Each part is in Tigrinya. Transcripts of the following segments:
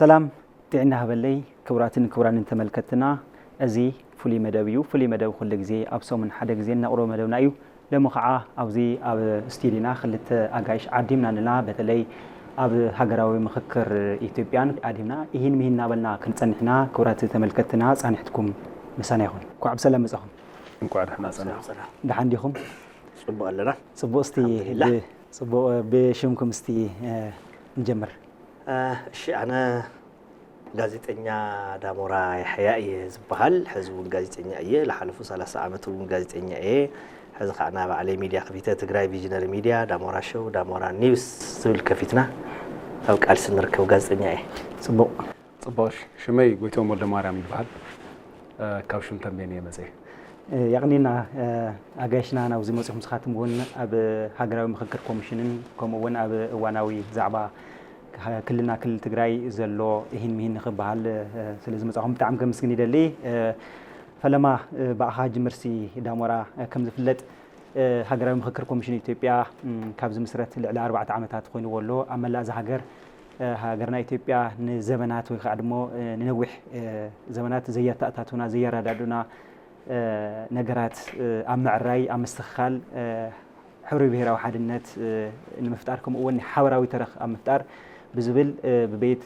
ሰላም ጥዕና ሃበለይ ክቡራትን ክቡራንን ተመልከትና፣ እዚ ፍሉይ መደብ እዩ። ፍሉይ መደብ ኩሉ ግዜ ኣብ ሰሙን ሓደ ግዜ እነቕርቦ መደብና እዩ። ሎሚ ከዓ ኣብዚ ኣብ ስቱዲዮና ክልተ ኣጋይሽ ዓዲምና ኣለና። በተለይ ኣብ ሃገራዊ ምኽክር ኢትዮጵያን ዓዲምና ይሂን ምሂን እናበልና ክንጸንሕና፣ ክቡራት ተመልከትና ጻንሕትኩም ምሳና ይኹን። እንኳዕ ብሰላም መጻኹም። እንኳዕ ደሕና ጸና። ደሓን ዲኹም? ጽቡቕ ኣለና። ጽቡቕ። እስቲ ኣልሐምዱሊላህ። ብ- ጽቡቕ፣ ብሽምኩም እስቲ እ፣ ንጀምር። እ፣ እሺ፣ ኣነ ጋዜጠኛ ዳሞራ የሕያ እየ ዝበሃል። ሕዚ እውን ጋዜጠኛ እየ። ዝሓለፉ ሰላሳ ዓመት እውን ጋዜጠኛ እየ። ሕዚ ከዓ ናይ ባዕለይ ሚድያ ከፊተ፣ ትግራይ ቪዥነሪ ሚድያ፣ ዳሞራ ሾው፣ ዳሞራ ኒውስ ዝብል ከፊትና ኣብ ቃልሲ ንርከብ ጋዜጠኛ እየ። ጽቡቕ። ጽቡቕ። ሽመይ ጎይቶም ወልደ ማርያም ይበሃል። እ፣ ካብ ሽም ተንቤን እየ መጽየ። የቕኒና። ኣጋይሽና ናብዚ መፂኹም። ንስኻትኩም እውን ኣብ ሃገራዊ ምኽክር ኮሚሽንን ከምኡ እውን ኣብ እዋናዊ ዛዕባ ክልልና ክልል ትግራይ ዘሎ እሂን ምሂን ንኽበሃል ስለ ዝመፃኹም ብጣዕሚ ከመስግን ይደሊ። ፈለማ ብኣኻ ጅምርሲ ዳሞራ፣ ከም ዝፍለጥ ሃገራዊ ምኽክር ኮሚሽን ኢትዮጵያ ካብ ዝምስረት ልዕሊ ኣርባዕተ ዓመታት ኮይንዎ ኣሎ። ኣብ መላእ እዛ ሃገር ሃገርና ኢትዮጵያ ንዘበናት ወይ ከዓ ድሞ ንነዊሕ ዘበናት ዘየተኣታቱና ዘየረዳዱና ነገራት ኣብ ምዕራይ ኣብ ምስትኽኻል ሕብሪ ብሄራዊ ሓድነት ንምፍጣር ከምኡ እውን ሓበራዊ ተረኽ ኣብ ምፍጣር ብዝብል ብቤት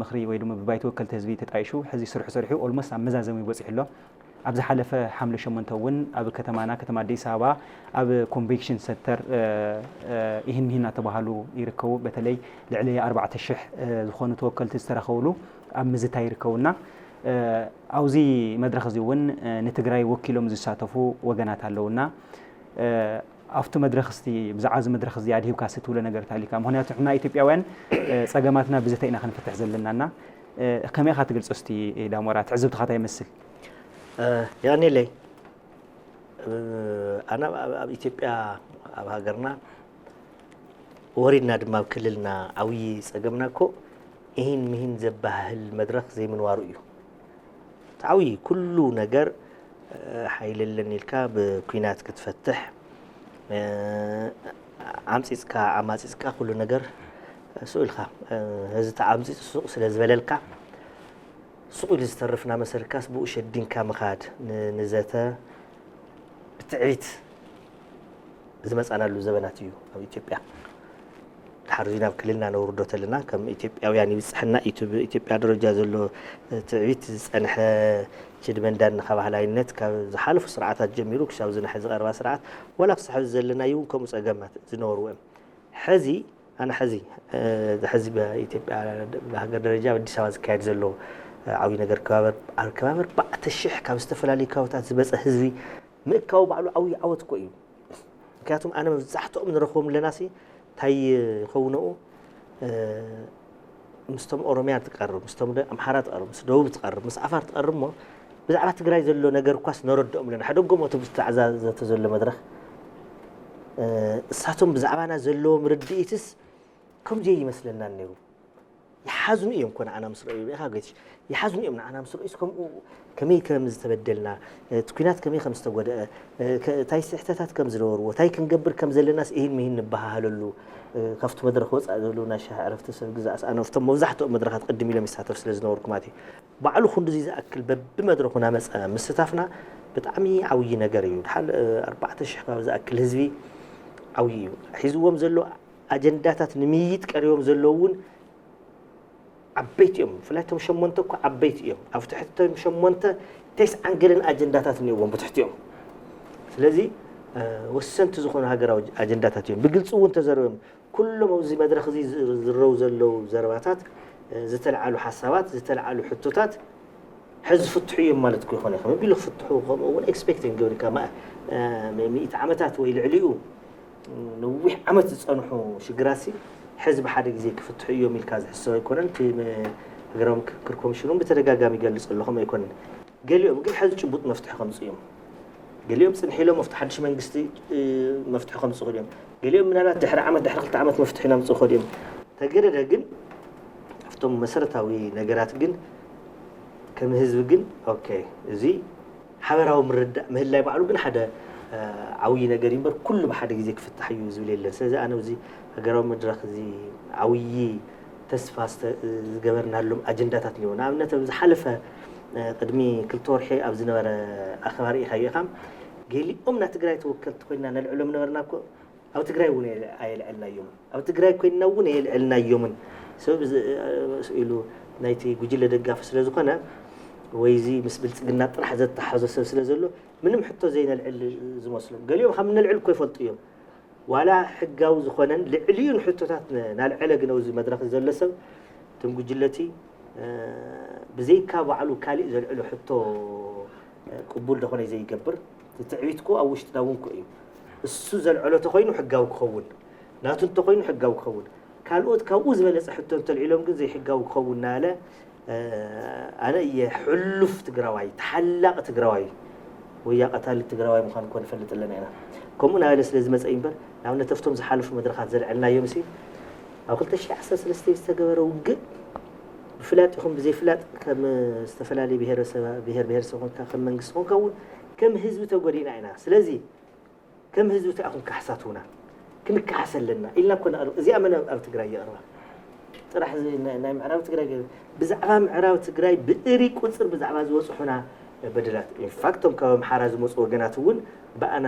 ምኽሪ ወይ ድማ ብባይቶ ወከልቲ ህዝቢ ተጣይሹ ሕዚ ስርሑ ሰሪሑ ኦልሞስት ኣብ መዛዘሚ በፂሑ ኣሎ። ኣብ ዝሓለፈ ሓምለ ሸሞንተ እውን ኣብ ከተማና ከተማ ኣዲስ ኣበባ ኣብ ኮንቬንሽን ሰንተር ኢህን ሚሂን እናተባሃሉ ይርከቡ። በተለይ ልዕሊ ኣርባዕተ ሽሕ ዝኾኑ ተወከልቲ ዝተረኸብሉ ኣብ ምዝታይ ይርከቡና። ኣብዚ መድረኽ እዚ እውን ንትግራይ ወኪሎም ዝሳተፉ ወገናት ኣለውና። ኣብቲ መድረኽ እስቲ ብዛዕባ እዚ መድረኽ እዚ ኣድሂብካ እስቲ ትብሎ ነገር ታሊካ? ምክንያቱ ንሕና ኢትዮጵያውያን ፀገማትና ብዝተ ኢና ክንፍትሕ ዘለና እና ከመይ ኢኻ ትገልፆ? እስቲ ዳሞራ ትዕዝብትኻ እንታይ ይመስል? ያኔለይ ኣና ኣብ ኢትዮጵያ ኣብ ሃገርና ወሪድና ድማ ኣብ ክልልና ዓብዪ ፀገምና እኮ ኢሂን ምሂን ዘባህል መድረኽ ዘይምንባሩ እዩ። እቲ ዓብዪ ኩሉ ነገር ሓይሊ ኣለኒ ኢልካ ብኲናት ክትፈትሕ ዓምፂፅካ ዓማፂፅካ ኩሉ ነገር ሱቕ ኢልካ እዚ ተዓምፂፅ ሱቕ ስለ ዝበለልካ ሱቕ ኢሉ ዝተርፍ እናመሰልካስ ብኡ ሸዲንካ ምኻድ ንዘተ ብትዕቢት ዝመፃናሉ ዘበናት እዩ ኣብ ኢትዮጵያ። ድሓር እዚ ናብ ክልልና ነውርዶ ተለና ከም ኢትዮጵያውያን ይብፅሐና እዩ። ብኢትዮጵያ ደረጃ ዘሎ ትዕቢት ዝፀንሐ ችድመንዳን ንኻባህላይነት ካብ ዝሓለፉ ስርዓታት ጀሚሩ ክሳብ ዝና ሕዚ ቀረባ ስርዓት ዋላ ክሳብ ዘለናዩ እውን ከምኡ ፀገማት ዝነበሩ እዮም። ሕዚ ኣነ ሕዚ ሕዚ ብኢትዮጵያ ብሃገር ደረጃ ኣብ ኣዲስ ኣበባ ዝካየድ ዘሎ ዓብዪ ነገር ከባበር ኣብ ከባበር ኣርባዕተ ሽሕ ካብ ዝተፈላለዩ ከባብታት ዝመፀ ህዝቢ ምእካቡ ባዕሉ ዓብዪ ዓወት እኮ እዩ። ምክንያቱም ኣነ መብዛሕትኦም ንረኽቦም ኣለና ሲ እንታይ ይኸውን ኡ ምስቶም ኦሮሚያ ትቀርብ ምስቶም ኣምሓራ ትቀርብ ምስ ደቡብ ትቀርብ ምስ ዓፋር ትቀርብ እሞ ብዛዕባ ትግራይ ዘሎ ነገር እኳስ ነረድኦም ኣለና። ሕደጎም እቲ ብዝተዓዛዘተ ዘሎ መድረኽ እሳቶም ብዛዕባና ዘለዎም ርድኢትስ ከምዚ ይመስለና ነይሩ። ይሓዝኑ እዮም እኮ ንዓና ምስ ረኣዩ ሪኢኻ ገይትሽ ይሓዝኑ እዮም ንዓና ምስ ረኣዩስ ከምኡ ከመይ ከም ዝተበደልና እቲ ኲናት ከመይ ከም ዝተጎደአ እንታይ ስሕተታት ከም ዝነበርዎ እንታይ ክንገብር ከም ዘለናስ ኢሂን ምሂን ንበሃሃለሉ ካብቲ መድረኽ ወፃእ ዘለዉ ናይ ሻሂ ዕረፍቲ ሰብ ግዛእ ሰኣነ ኣብቶም መብዛሕትኦም መድረኻት ቅድም ኢሎም ይሳተፍ ስለ ዝነበርኩ ማለት እዩ። ባዕሉ ክንድዚ ዝኣክል በብመድረኹ ናመፀ ምስታፍና ብጣዕሚ ዓብዪ ነገር እዩ። ድሓር ኣርባዕተ ሽሕ ከባቢ ዝኣክል ህዝቢ ዓብዪ እዩ ሒዝዎም ዘሎ ኣጀንዳታት ንምይይጥ ቀሪቦም ዘለዉ እውን ዓበይቲ እዮም። ብፍላይ እቶም ሸሞንተ እኮ ዓበይቲ እዮም። ኣብ ትሕቲ እቶም ሸሞንተ ተስዓን ገለን ኣጀንዳታት እኒኦዎም ብትሕቲኦም። ስለዚ ወሰንቲ ዝኾኑ ሃገራዊ ኣጀንዳታት እዮም። ብግልፂ እውን ተዘርቦም ኩሎም ኣብዚ መድረኽ እዚ ዝረው ዘለዉ ዘረባታት፣ ዝተለዓሉ ሓሳባት፣ ዝተለዓሉ ሕቶታት ሕዚ ዝፍትሑ እዮም ማለት እኮ ይኾነ ከም ቢሉ ክፍትሑ ከምኡ እውን ኤክስፔክት ንገብር ካብ ሚእቲ ዓመታት ወይ ልዕሊኡ ነዊሕ ዓመት ዝፀንሑ ሽግራት ሲ ሕዚ ብሓደ ግዜ ክፍትሑ እዮም ኢልካ ዝሕሰብ ኣይኮነን። እቲ ሃገራዊ ምክክር ኮሚሽን እውን ብተደጋጋሚ ይገልፅ ኣሎ ከምኡ ኣይኮነን። ገሊኦም ግን ሕዚ ጭቡጥ መፍትሒ ከምፅኡ እዮም። ገሊኦም ፅንሒ ኢሎም ኣብቲ ሓድሽ መንግስቲ መፍትሒ ከምፅኡ እዮም። ገሊኦም ምናልባት ድሕሪ ዓመት ድሕሪ ክልተ ዓመት መፍትሒ ናምፅኡ ይኸዱ እዮም። ተገደደ ግን ኣብቶም መሰረታዊ ነገራት ግን ከም ህዝቢ ግን ኦኬ እዚ ሓበራዊ ምርዳእ ምህላይ ባዕሉ ግን ሓደ ዓብዪ ነገር እዩ እምበር ኩሉ ብሓደ ግዜ ክፍታሕ እዩ ዝብል የለን። ስለዚ ኣነ እዚ ሃገራዊ መድረኽ እዚ ዓብዪ ተስፋ ዝገበርናሎም ኣጀንዳታት እኒኦ። ንኣብነት ኣብ ዝሓለፈ ቅድሚ ክልተ ወርሒ ኣብ ዝነበረ ኣኸባ ርኢኻዮ ኢኻ። ገሊኦም ናይ ትግራይ ተወከልቲ ኮይና ነልዕሎም ነበርና እኮ ኣብ ትግራይ እውን ኣየልዐልናዮምን፣ ኣብ ትግራይ ኮይንና እውን ኣየልዐልናዮምን። ሰብ ኢሉ ናይቲ ጉጅለ ደጋፊ ስለ ዝኾነ ወይ እዚ ምስ ብልፅግና ጥራሕ ዘተሓዞ ሰብ ስለ ዘሎ ምንም ሕቶ ዘይነልዕል ዝመስሎም። ገሊኦም ካብ ነልዕል እኮ ይፈልጡ እዮም። ዋላ ሕጋዊ ዝኾነን ልዕሊኡን ሕቶታት ናልዐለ ግን ኣብዚ መድረኽ ዘሎ ሰብ ትም ጉጅለቲ ብዘይካ ባዕሉ ካሊእ ዘልዕሎ ሕቶ ቅቡል ደኾነ ዘይገብር ትትዕቢት ኮ ኣብ ውሽጥና እውን ኮ እዩ። እሱ ዘልዕሎ ተኮይኑ ሕጋዊ ክኸውን፣ ናቱ እንተኮይኑ ሕጋዊ ክኸውን፣ ካልኦት ካብኡ ዝበለፀ ሕቶ እንተልዒሎም ግን ዘይሕጋዊ ክኸውን እናለ ኣነ እየ ሕሉፍ ትግራዋይ፣ ተሓላቂ ትግራዋይ፣ ወያ ቀታሊ ትግራዋይ ምዃን እኮ ንፈልጥ ኣለና ኢና። ከምኡ ናበለ ስለ ዝመፀ እዩ እምበር፣ ንኣብነት ኣብቶም ዝሓለፉ መድረኻት ዘልዐልናዮም ሲ ኣብ ክልተ ሽሕ ዓሰርተ ሰለስተ ዝተገበረ ውግእ ብፍላጥ ይኹን ብዘይፍላጥ ከም ዝተፈላለዩ ብሄረሰብ ብሄር ብሄረሰብ ኮንካ ከም መንግስቲ ኮንካ እውን ከም ህዝቢ ተጎዲእና ኢና። ስለዚ ከም ህዝቢ እንታይ ኢኹም ካሕሳት ሁና ክንካሓስ ኣለና ኢልና እኮ ንቐርብ። እዚኣ መን ኣብ ትግራይ የቕርባ? ጥራሕ እዚ ናይ ምዕራብ ትግራይ ገ- ብዛዕባ ምዕራብ ትግራይ ብእሪ ቁፅር ብዛዕባ ዝበፅሑና በደላት ኢንፋክቶም ካብ ኣምሓራ ዝመፁ ወገናት እውን ብኣና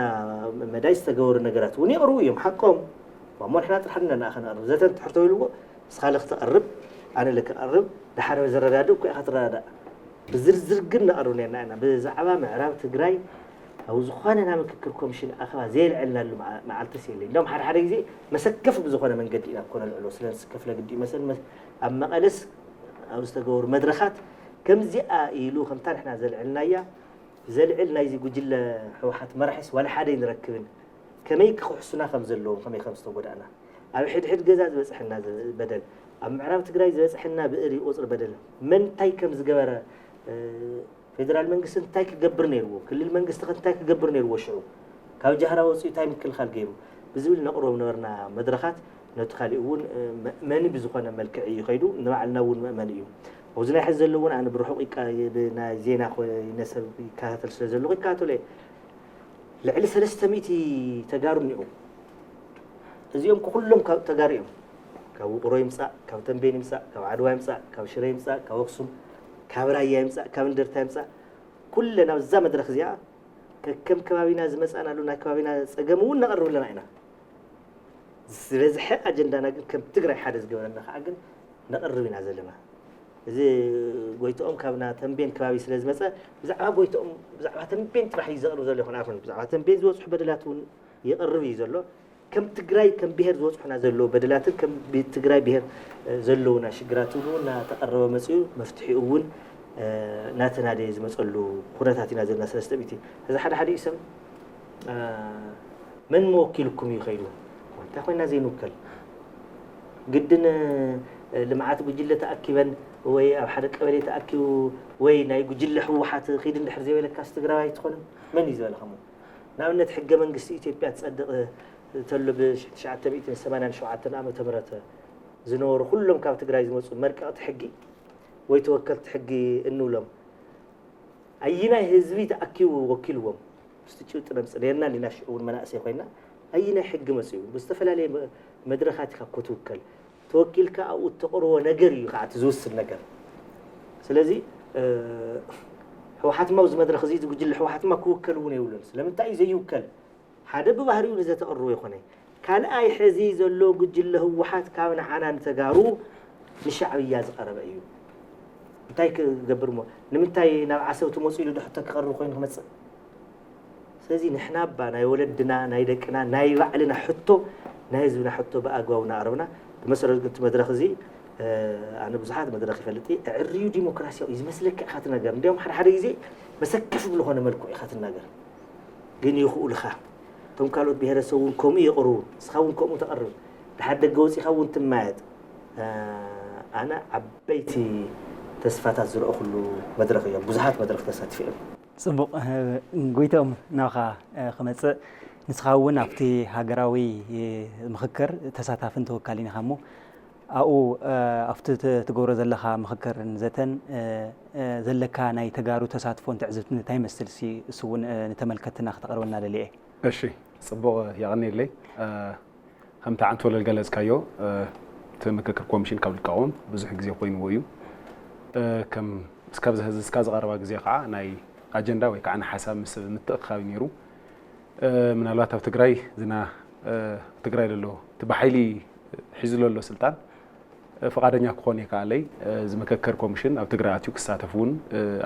መዳይ ዝተገበሩ ነገራት እውን የቕርቡ እዮም። ሓቆም እሞ ንሕና ጥራሕ ንና ንኣ ከነቕርብ ዘተ እንትሕር ተብልዎ ንስኻ ለክተቐርብ ኣነ ለክቐርብ ድሓር ዘረዳድእ እኮ ኢኻ ትረዳዳእ። ብዝርዝር ግን ነቕርብ ነርና ኢና። ብዛዕባ ምዕራብ ትግራይ ኣብ ዝኾነ ናይ ምክክር ኮሚሽን ኣኸባ ዘየልዐልናሉ መዓ- መዓልትስ የለ። እንደውም ሓደ ሓደ ግዜ መሰከፍ ብዝኾነ መንገዲ ኢና እኮ ነልዕሎ። ስለ ንስከፍ ለግዲ መሰል መ- ኣብ መቐለስ ኣብ ዝተገበሩ መድረኻት ከምዚኣ ኢሉ ከምታ ንሕና ዘልዕልናያ ዘልዕል ናይዚ ጉጅለ ህወሓት መራሒስ ዋላ ሓደ ይንረክብን። ከመይ ክኽሕሱና ከም ዘለዎም ከመይ ከም ዝተጎዳእና ኣብ ሕድሕድ ገዛ ዝበፅሐና በደል ኣብ ምዕራብ ትግራይ ዝበፅሐና ብእሪ ቁፅሪ በደል መን እንታይ ከም ዝገበረ ፌደራል መንግስቲ እንታይ ክገብር ነይርዎ፣ ክልል መንግስቲ ከ እንታይ ክገብር ነይርዎ? ሽዑ ካብ ጃህራ ወፂኡ እንታይ ምክልኻል ገይሩ ብዝብል ነቕርቦም ነበርና መድረኻት ነቲ ካሊእ እውን መእመኒ ብዝኾነ መልክዕ እዩ ከይዱ፣ ንባዕልና እውን መእመኒ እዩ። ኣብዚ ናይ ሕዚ ዘሎ እውን ኣነ ብርሑቕ ናይ ዜና ኮይነ ሰብ ይከታተል ስለ ዘለኹ ይከታተሎ እየ። ልዕሊ ሰለስተ ሚእቲ ተጋሩ እኒኡ። እዚኦም ኩሎም ካብ ተጋሩ እዮም። ካብ ውቕሮ ይምፃእ፣ ካብ ተንቤን ይምፃእ፣ ካብ ዓድዋ ይምፃእ፣ ካብ ሽረ ይምፃእ፣ ካብ ኣክሱም፣ ካብ ራያ ይምፃእ፣ ካብ እንደርታ ይምፃእ፣ ኩለን ኣብዛ መድረኽ እዚኣ ከከም ከባቢና ዝመፃናሉ ናይ ከባቢና ፀገም እውን ነቕርብ ኣለና ኢና። ዝበዝሐ ኣጀንዳና ግን ከም ትግራይ ሓደ ዝገበረና ከዓ ግን ነቕርብ ኢና ዘለና። እዚ ጎይትኦም ካብና ተንቤን ከባቢ ስለ ዝመፀ ብዛዕባ ጎይትኦም ብዛዕባ ተንቤን ጥራሕ እዩ ዘቕርብ ዘሎ ይኾን ኣይኮን ብዛዕባ ተንቤን ዝበፅሑ በደላት እውን ይቕርብ እዩ ዘሎ። ከም ትግራይ ከም ብሄር ዝበፅሑና ዘለዉ በደላትን ከም ትግራይ ብሄር ዘለውና ሽግራት እውን እናተቐረበ መፅኡ መፍትሒኡ እውን እናተናደየ ዝመፀሉ ኩነታት ኢና ዘለና። ሰለስተ ሚእቲ እዚ ሓደ ሓደ እዩ ሰብ መን መወኪልኩም እዩ ከይዱ? እንታይ ኮይና ዘይንውከል? ግድን ልምዓት ጉጅለ ተኣኪበን ወይ ኣብ ሓደ ቀበሌ ተኣኪቡ ወይ ናይ ጉጅለ ህወሓት ኺድ እንድሕር ዘይበለካስ ትግራዋይ ኣይትኾንን? መን እዩ ዝበለ ከምኡ? ንኣብነት ሕገ መንግስቲ ኢትዮጵያ ትፀድቕ ተሎ ብ ትሽዓተ ሚእትን ሰማንያን ሸውዓተን ዓመተ ምህረት ዝነበሩ ኩሎም ካብ ትግራይ ዝመፁ መርቀቕቲ ሕጊ ወይ ተወከልቲ ሕጊ እንብሎም ኣይናይ ህዝቢ ተኣኪቡ ወኪልዎም ምስቲ ጭብጢ ነምፅእ ነርና እንዲና ሽዑ እውን መናእሰይ ኮይና ኣይናይ ሕጊ መፅኡ ብዝተፈላለየ መድረኻት ኢኻ እኮ ትውከል ተወኪልካ ኣብኡ እተቕርቦ ነገር እዩ ከዓ እቲ ዝውስን ነገር ስለዚ ህወሓት ማ ኣብዚ መድረኽ እዚ እቲ ጉጅለ ህወሓት ማ ክውከል እውን የብሉን ስለምንታይ እዩ ዘይውከል ሓደ ብባህሪኡ ንዘተቕርቦ ይኾነ ካልኣይ ሕዚ ዘሎ ጉጅለ ህወሓት ካብ ንዓና ንተጋሩ ንሻዕብያ ዝቐረበ እዩ እንታይ ክገብር ሞ ንምንታይ ናብ ዓሰብ ትመፁ ኢሉ ዶ ሕቶ ክቐርብ ኮይኑ ክመፅእ ስለዚ ንሕና እባ ናይ ወለድና ናይ ደቅና ናይ ባዕልና ሕቶ ናይ ህዝብና ሕቶ ብኣግባቡ እናቕረብና ብመሰረት ግን እቲ መድረኽ እዚ ኣነ ብዙሓት መድረኽ ይፈልጥ እየ ኣዕርዩ ዲሞክራሲያዊ እዩ ዝመስለካ ኢኻ እቲ ነገር እንዲያውም ሓደ ሓደ ግዜ መሰከፊ ብዝኾነ መልክዑ ኢኻ ትናገር ግን ይኽእሉኻ እቶም ካልኦት ብሄረሰብ እውን ከምኡ የቕርቡ ንስኻ እውን ከምኡ ተቕርብ ድሓር ደገ ወፂኻ እውን ትማየጥ ኣነ ዓበይቲ ተስፋታት ዝረእኹሉ መድረኽ እዮም ብዙሓት መድረኽ ተሳቲፈ እዮም ፅቡቕ ጎይቶም ናብኻ ክመፅእ ንስኻ እውን ኣብቲ ሃገራዊ ምኽክር ተሳታፍን ተወካልን ኢኻ እሞ ኣብኡ ኣብቲ ትገብሮ ዘለኻ ምኽክርን ዘተን ዘለካ ናይ ተጋሩ ተሳትፎን ትዕዝብትን እንታይ ይመስል ሲ እሱ እውን ንተመልከትና ክተቕርበልና ደልየ እሺ ፅቡቕ የቐኒየለይ ከምቲ ዓንቶ ለልገለፅካዮ እቲ ምክክር ኮሚሽን ካብ ልቃወም ብዙሕ ግዜ ኮይንዎ እዩ። ከም እስካብ ዝሕዚ እስካ ዝቐረባ ግዜ ከዓ ናይ ኣጀንዳ ወይ ከዓ ናይ ሓሳብ ምስ ምትእኽኻብ ነይሩ። ምናልባት ኣብ ትግራይ ዝና ትግራይ ዘሎ እቲ ብሓይሊ ሒዙ ዘሎ ስልጣን ፍቓደኛ ክኾን የከኣለይ። እዚ ምክክር ኮሚሽን ኣብ ትግራይ ኣትዩ ክሳተፍ እውን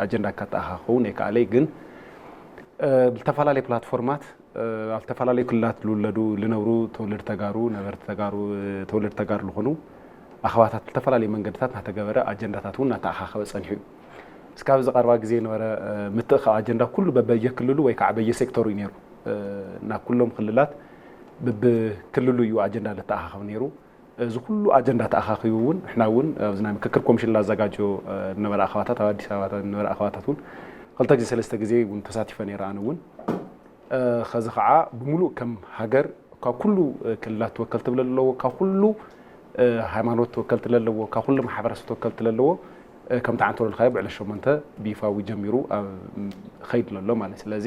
ኣጀንዳ ከተኣኻኽብ እውን የከኣለይ። ግን ብዝተፈላለየ ፕላትፎርማት ኣብ ዝተፈላለዩ ክልላት ዝውለዱ ዝነብሩ ተወለድቲ ተጋሩ ነበርቲ ተጋሩ ተወለድቲ ተጋሩ ዝኾኑ ኣኸባታት ብዝተፈላለየ መንገድታት እናተገበረ ኣጀንዳታት እውን እናተኣኻኸበ ፀኒሑ እዩ። እስካብ ዝቐርባ ግዜ ነበረ ምትእኻብ ኣጀንዳ ኩሉ በበየክልሉ ወይ ከዓ በየሴክተሩ እዩ ነይሩ። ናብ ኩሎም ክልላት ብብክልሉ እዩ ኣጀንዳ ልተኣኻኸብ ነይሩ። እዚ ኩሉ ኣጀንዳ ተኣኻኺቡ እውን ንሕና እውን ኣብዚ ናይ ምክክር ኮሚሽን ላዘጋጆ ነበረ ኣኸባታት ኣብ ኣዲስ ኣበባ ነበረ ኣኸባታት እውን ክልተ ግዜ ሰለስተ ግዜ እውን ተሳቲፈ ነይረ። ኣነ እውን ከዚ ከዓ ብምሉእ ከም ሃገር ካብ ኩሉ ክልላት ተወከልቲ ብለ ኣለዎ ካብ ኩሉ ሃይማኖት ተወከልቲ ለለዎ ካብ ኩሉ ማሕበረሰብ ተወከልቲ ለለዎ ከምቲ ዓንተረልካዮ ብዕለት ሸሞንተ ብይፋዊ ጀሚሩ ኣብ ኸይድ ለሎ ማለት። ስለዚ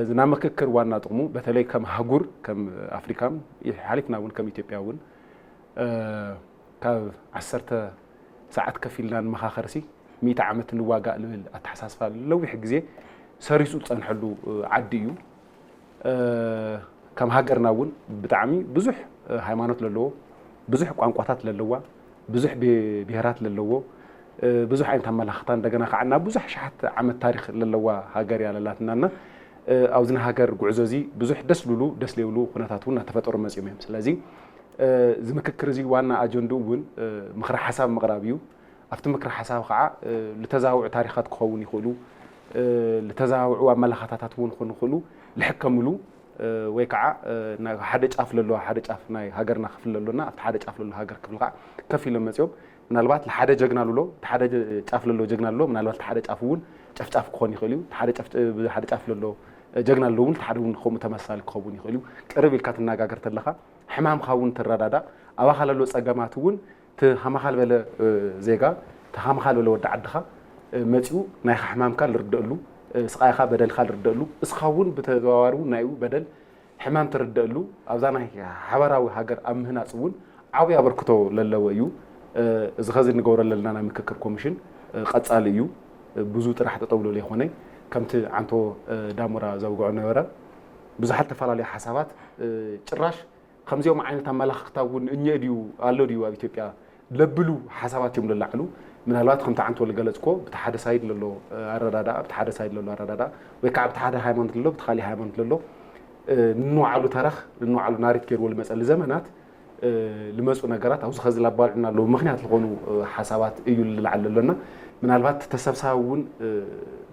ዝና ምክክር ዋና ጥቕሙ በተለይ ከም ሃጉር ከም ኣፍሪካን ሓሊፍና እውን ከም ኢትዮጵያ እውን ካብ ዓሰርተ ሰዓት ከፊልና ንመኻኸርሲ ሚእቲ ዓመት ንዋጋእ ልብል ኣተሓሳስባ ለዊሕ ግዜ ሰሪሱ ዝፀንሐሉ ዓዲ እዩ። ከም ሃገርና እውን ብጣዕሚ ብዙሕ ሃይማኖት ለለዎ ብዙሕ ቋንቋታት ለለዋ ብዙሕ ብሄራት ለለዎ ብዙሕ ዓይነት ኣመላኽታ እንደገና ከዓ ናብ ብዙሕ ሸሓት ዓመት ታሪክ ለለዋ ሃገር እያ ለላትናና። ኣብዚ ሃገር ጉዕዞ እዚ ብዙሕ ደስ ልብሉ ደስ ለይብሉ ኩነታት እውን እናተፈጠሩ መፂኦም እዮም። ስለዚ እዚ ምክክር እዚ ዋና ኣጀንድኡ እውን ምክረ ሓሳብ ምቕራብ እዩ። ኣብቲ ምክረ ሓሳብ ከዓ ልተዛውዑ ታሪኻት ክኸውን ይኽእሉ ልተዛውዑ ኣመላኻታታት እውን ክኾኑ ይኽእሉ ልሕከምሉ ወይ ከዓ ሓደ ጫፍ ለለዋ ሓደ ጫፍ ናይ ሃገርና ክፍል ለሎና ኣብቲ ሓደ ጫፍ ለሎ ሃገር ክፍል ከዓ ከፍ ኢሎም መፅኦም ምናልባት ሓደ ጀግና ኣሎ ሓደ ጫፍ ለሎ ጀግና ኣሎ ምናልባት ሓደ ጫፍ እውን ጨፍጫፍ ክኾን ይኽእል እዩ ሓደ ጫፍ ለሎ ጀግና ኣሎ እውን ሓደ እውን ከምኡ ተመሳሳሊ ክኸውን ይኽእል እዩ። ቅርብ ኢልካ ትነጋገር ተለኻ ሕማምካ እውን ትረዳዳእ ኣባኻ ለሎ ፀገማት እውን እቲ ሃማኻ ዝበለ ዜጋ እቲ ሃማኻ ዝበለ ወዲ ዓድኻ መፂኡ ናይኻ ሕማምካ ዝርደአሉ ስቓይኻ በደልካ ዝርደአሉ እስኻ እውን ብተዘዋዋሪ እውን ናይኡ በደል ሕማም ትርደአሉ ኣብዛ ናይ ሓበራዊ ሃገር ኣብ ምህናፅ እውን ዓብዪ ኣበርክቶ ለለዎ እዩ። እዚ ኸዚ ንገብሮ ዘለና ናይ ምክክር ኮሚሽን ቀፃሊ እዩ። ብዙ ጥራሕ ጠጠው ልብል ኣይኮነይ ከምቲ ዓንቶ ዳሞራ ዘውግዖ ነበረ ብዙሓት ዝተፈላለዩ ሓሳባት ጭራሽ ከምዚኦም ዓይነት ኣመላኽታ እውን እኘ ድዩ ኣሎ ድዩ ኣብ ኢትዮጵያ ለብሉ ሓሳባት እዮም ለላዕሉ። ምናልባት ከምቲ ዓንቶ ልገለፅኮ ብቲ ሓደ ሳይድ ለሎ ኣረዳዳ ብቲ ሓደ ሳይድ ለሎ ኣረዳዳ ወይ ከዓ ብቲ ሓደ ሃይማኖት ለሎ ብቲ ካሊእ ሃይማኖት ለሎ ንንባዕሉ ተረኽ ንንባዕሉ ናሬት ገይርዎ ልመፀ ልዘመናት ልመፁ ነገራት ኣብዚ ኸዚ ላባልዑና ኣለዉ ምክንያት ዝኾኑ ሓሳባት እዩ ልልዓል ለሎና። ምናልባት ተሰብሳቢ እውን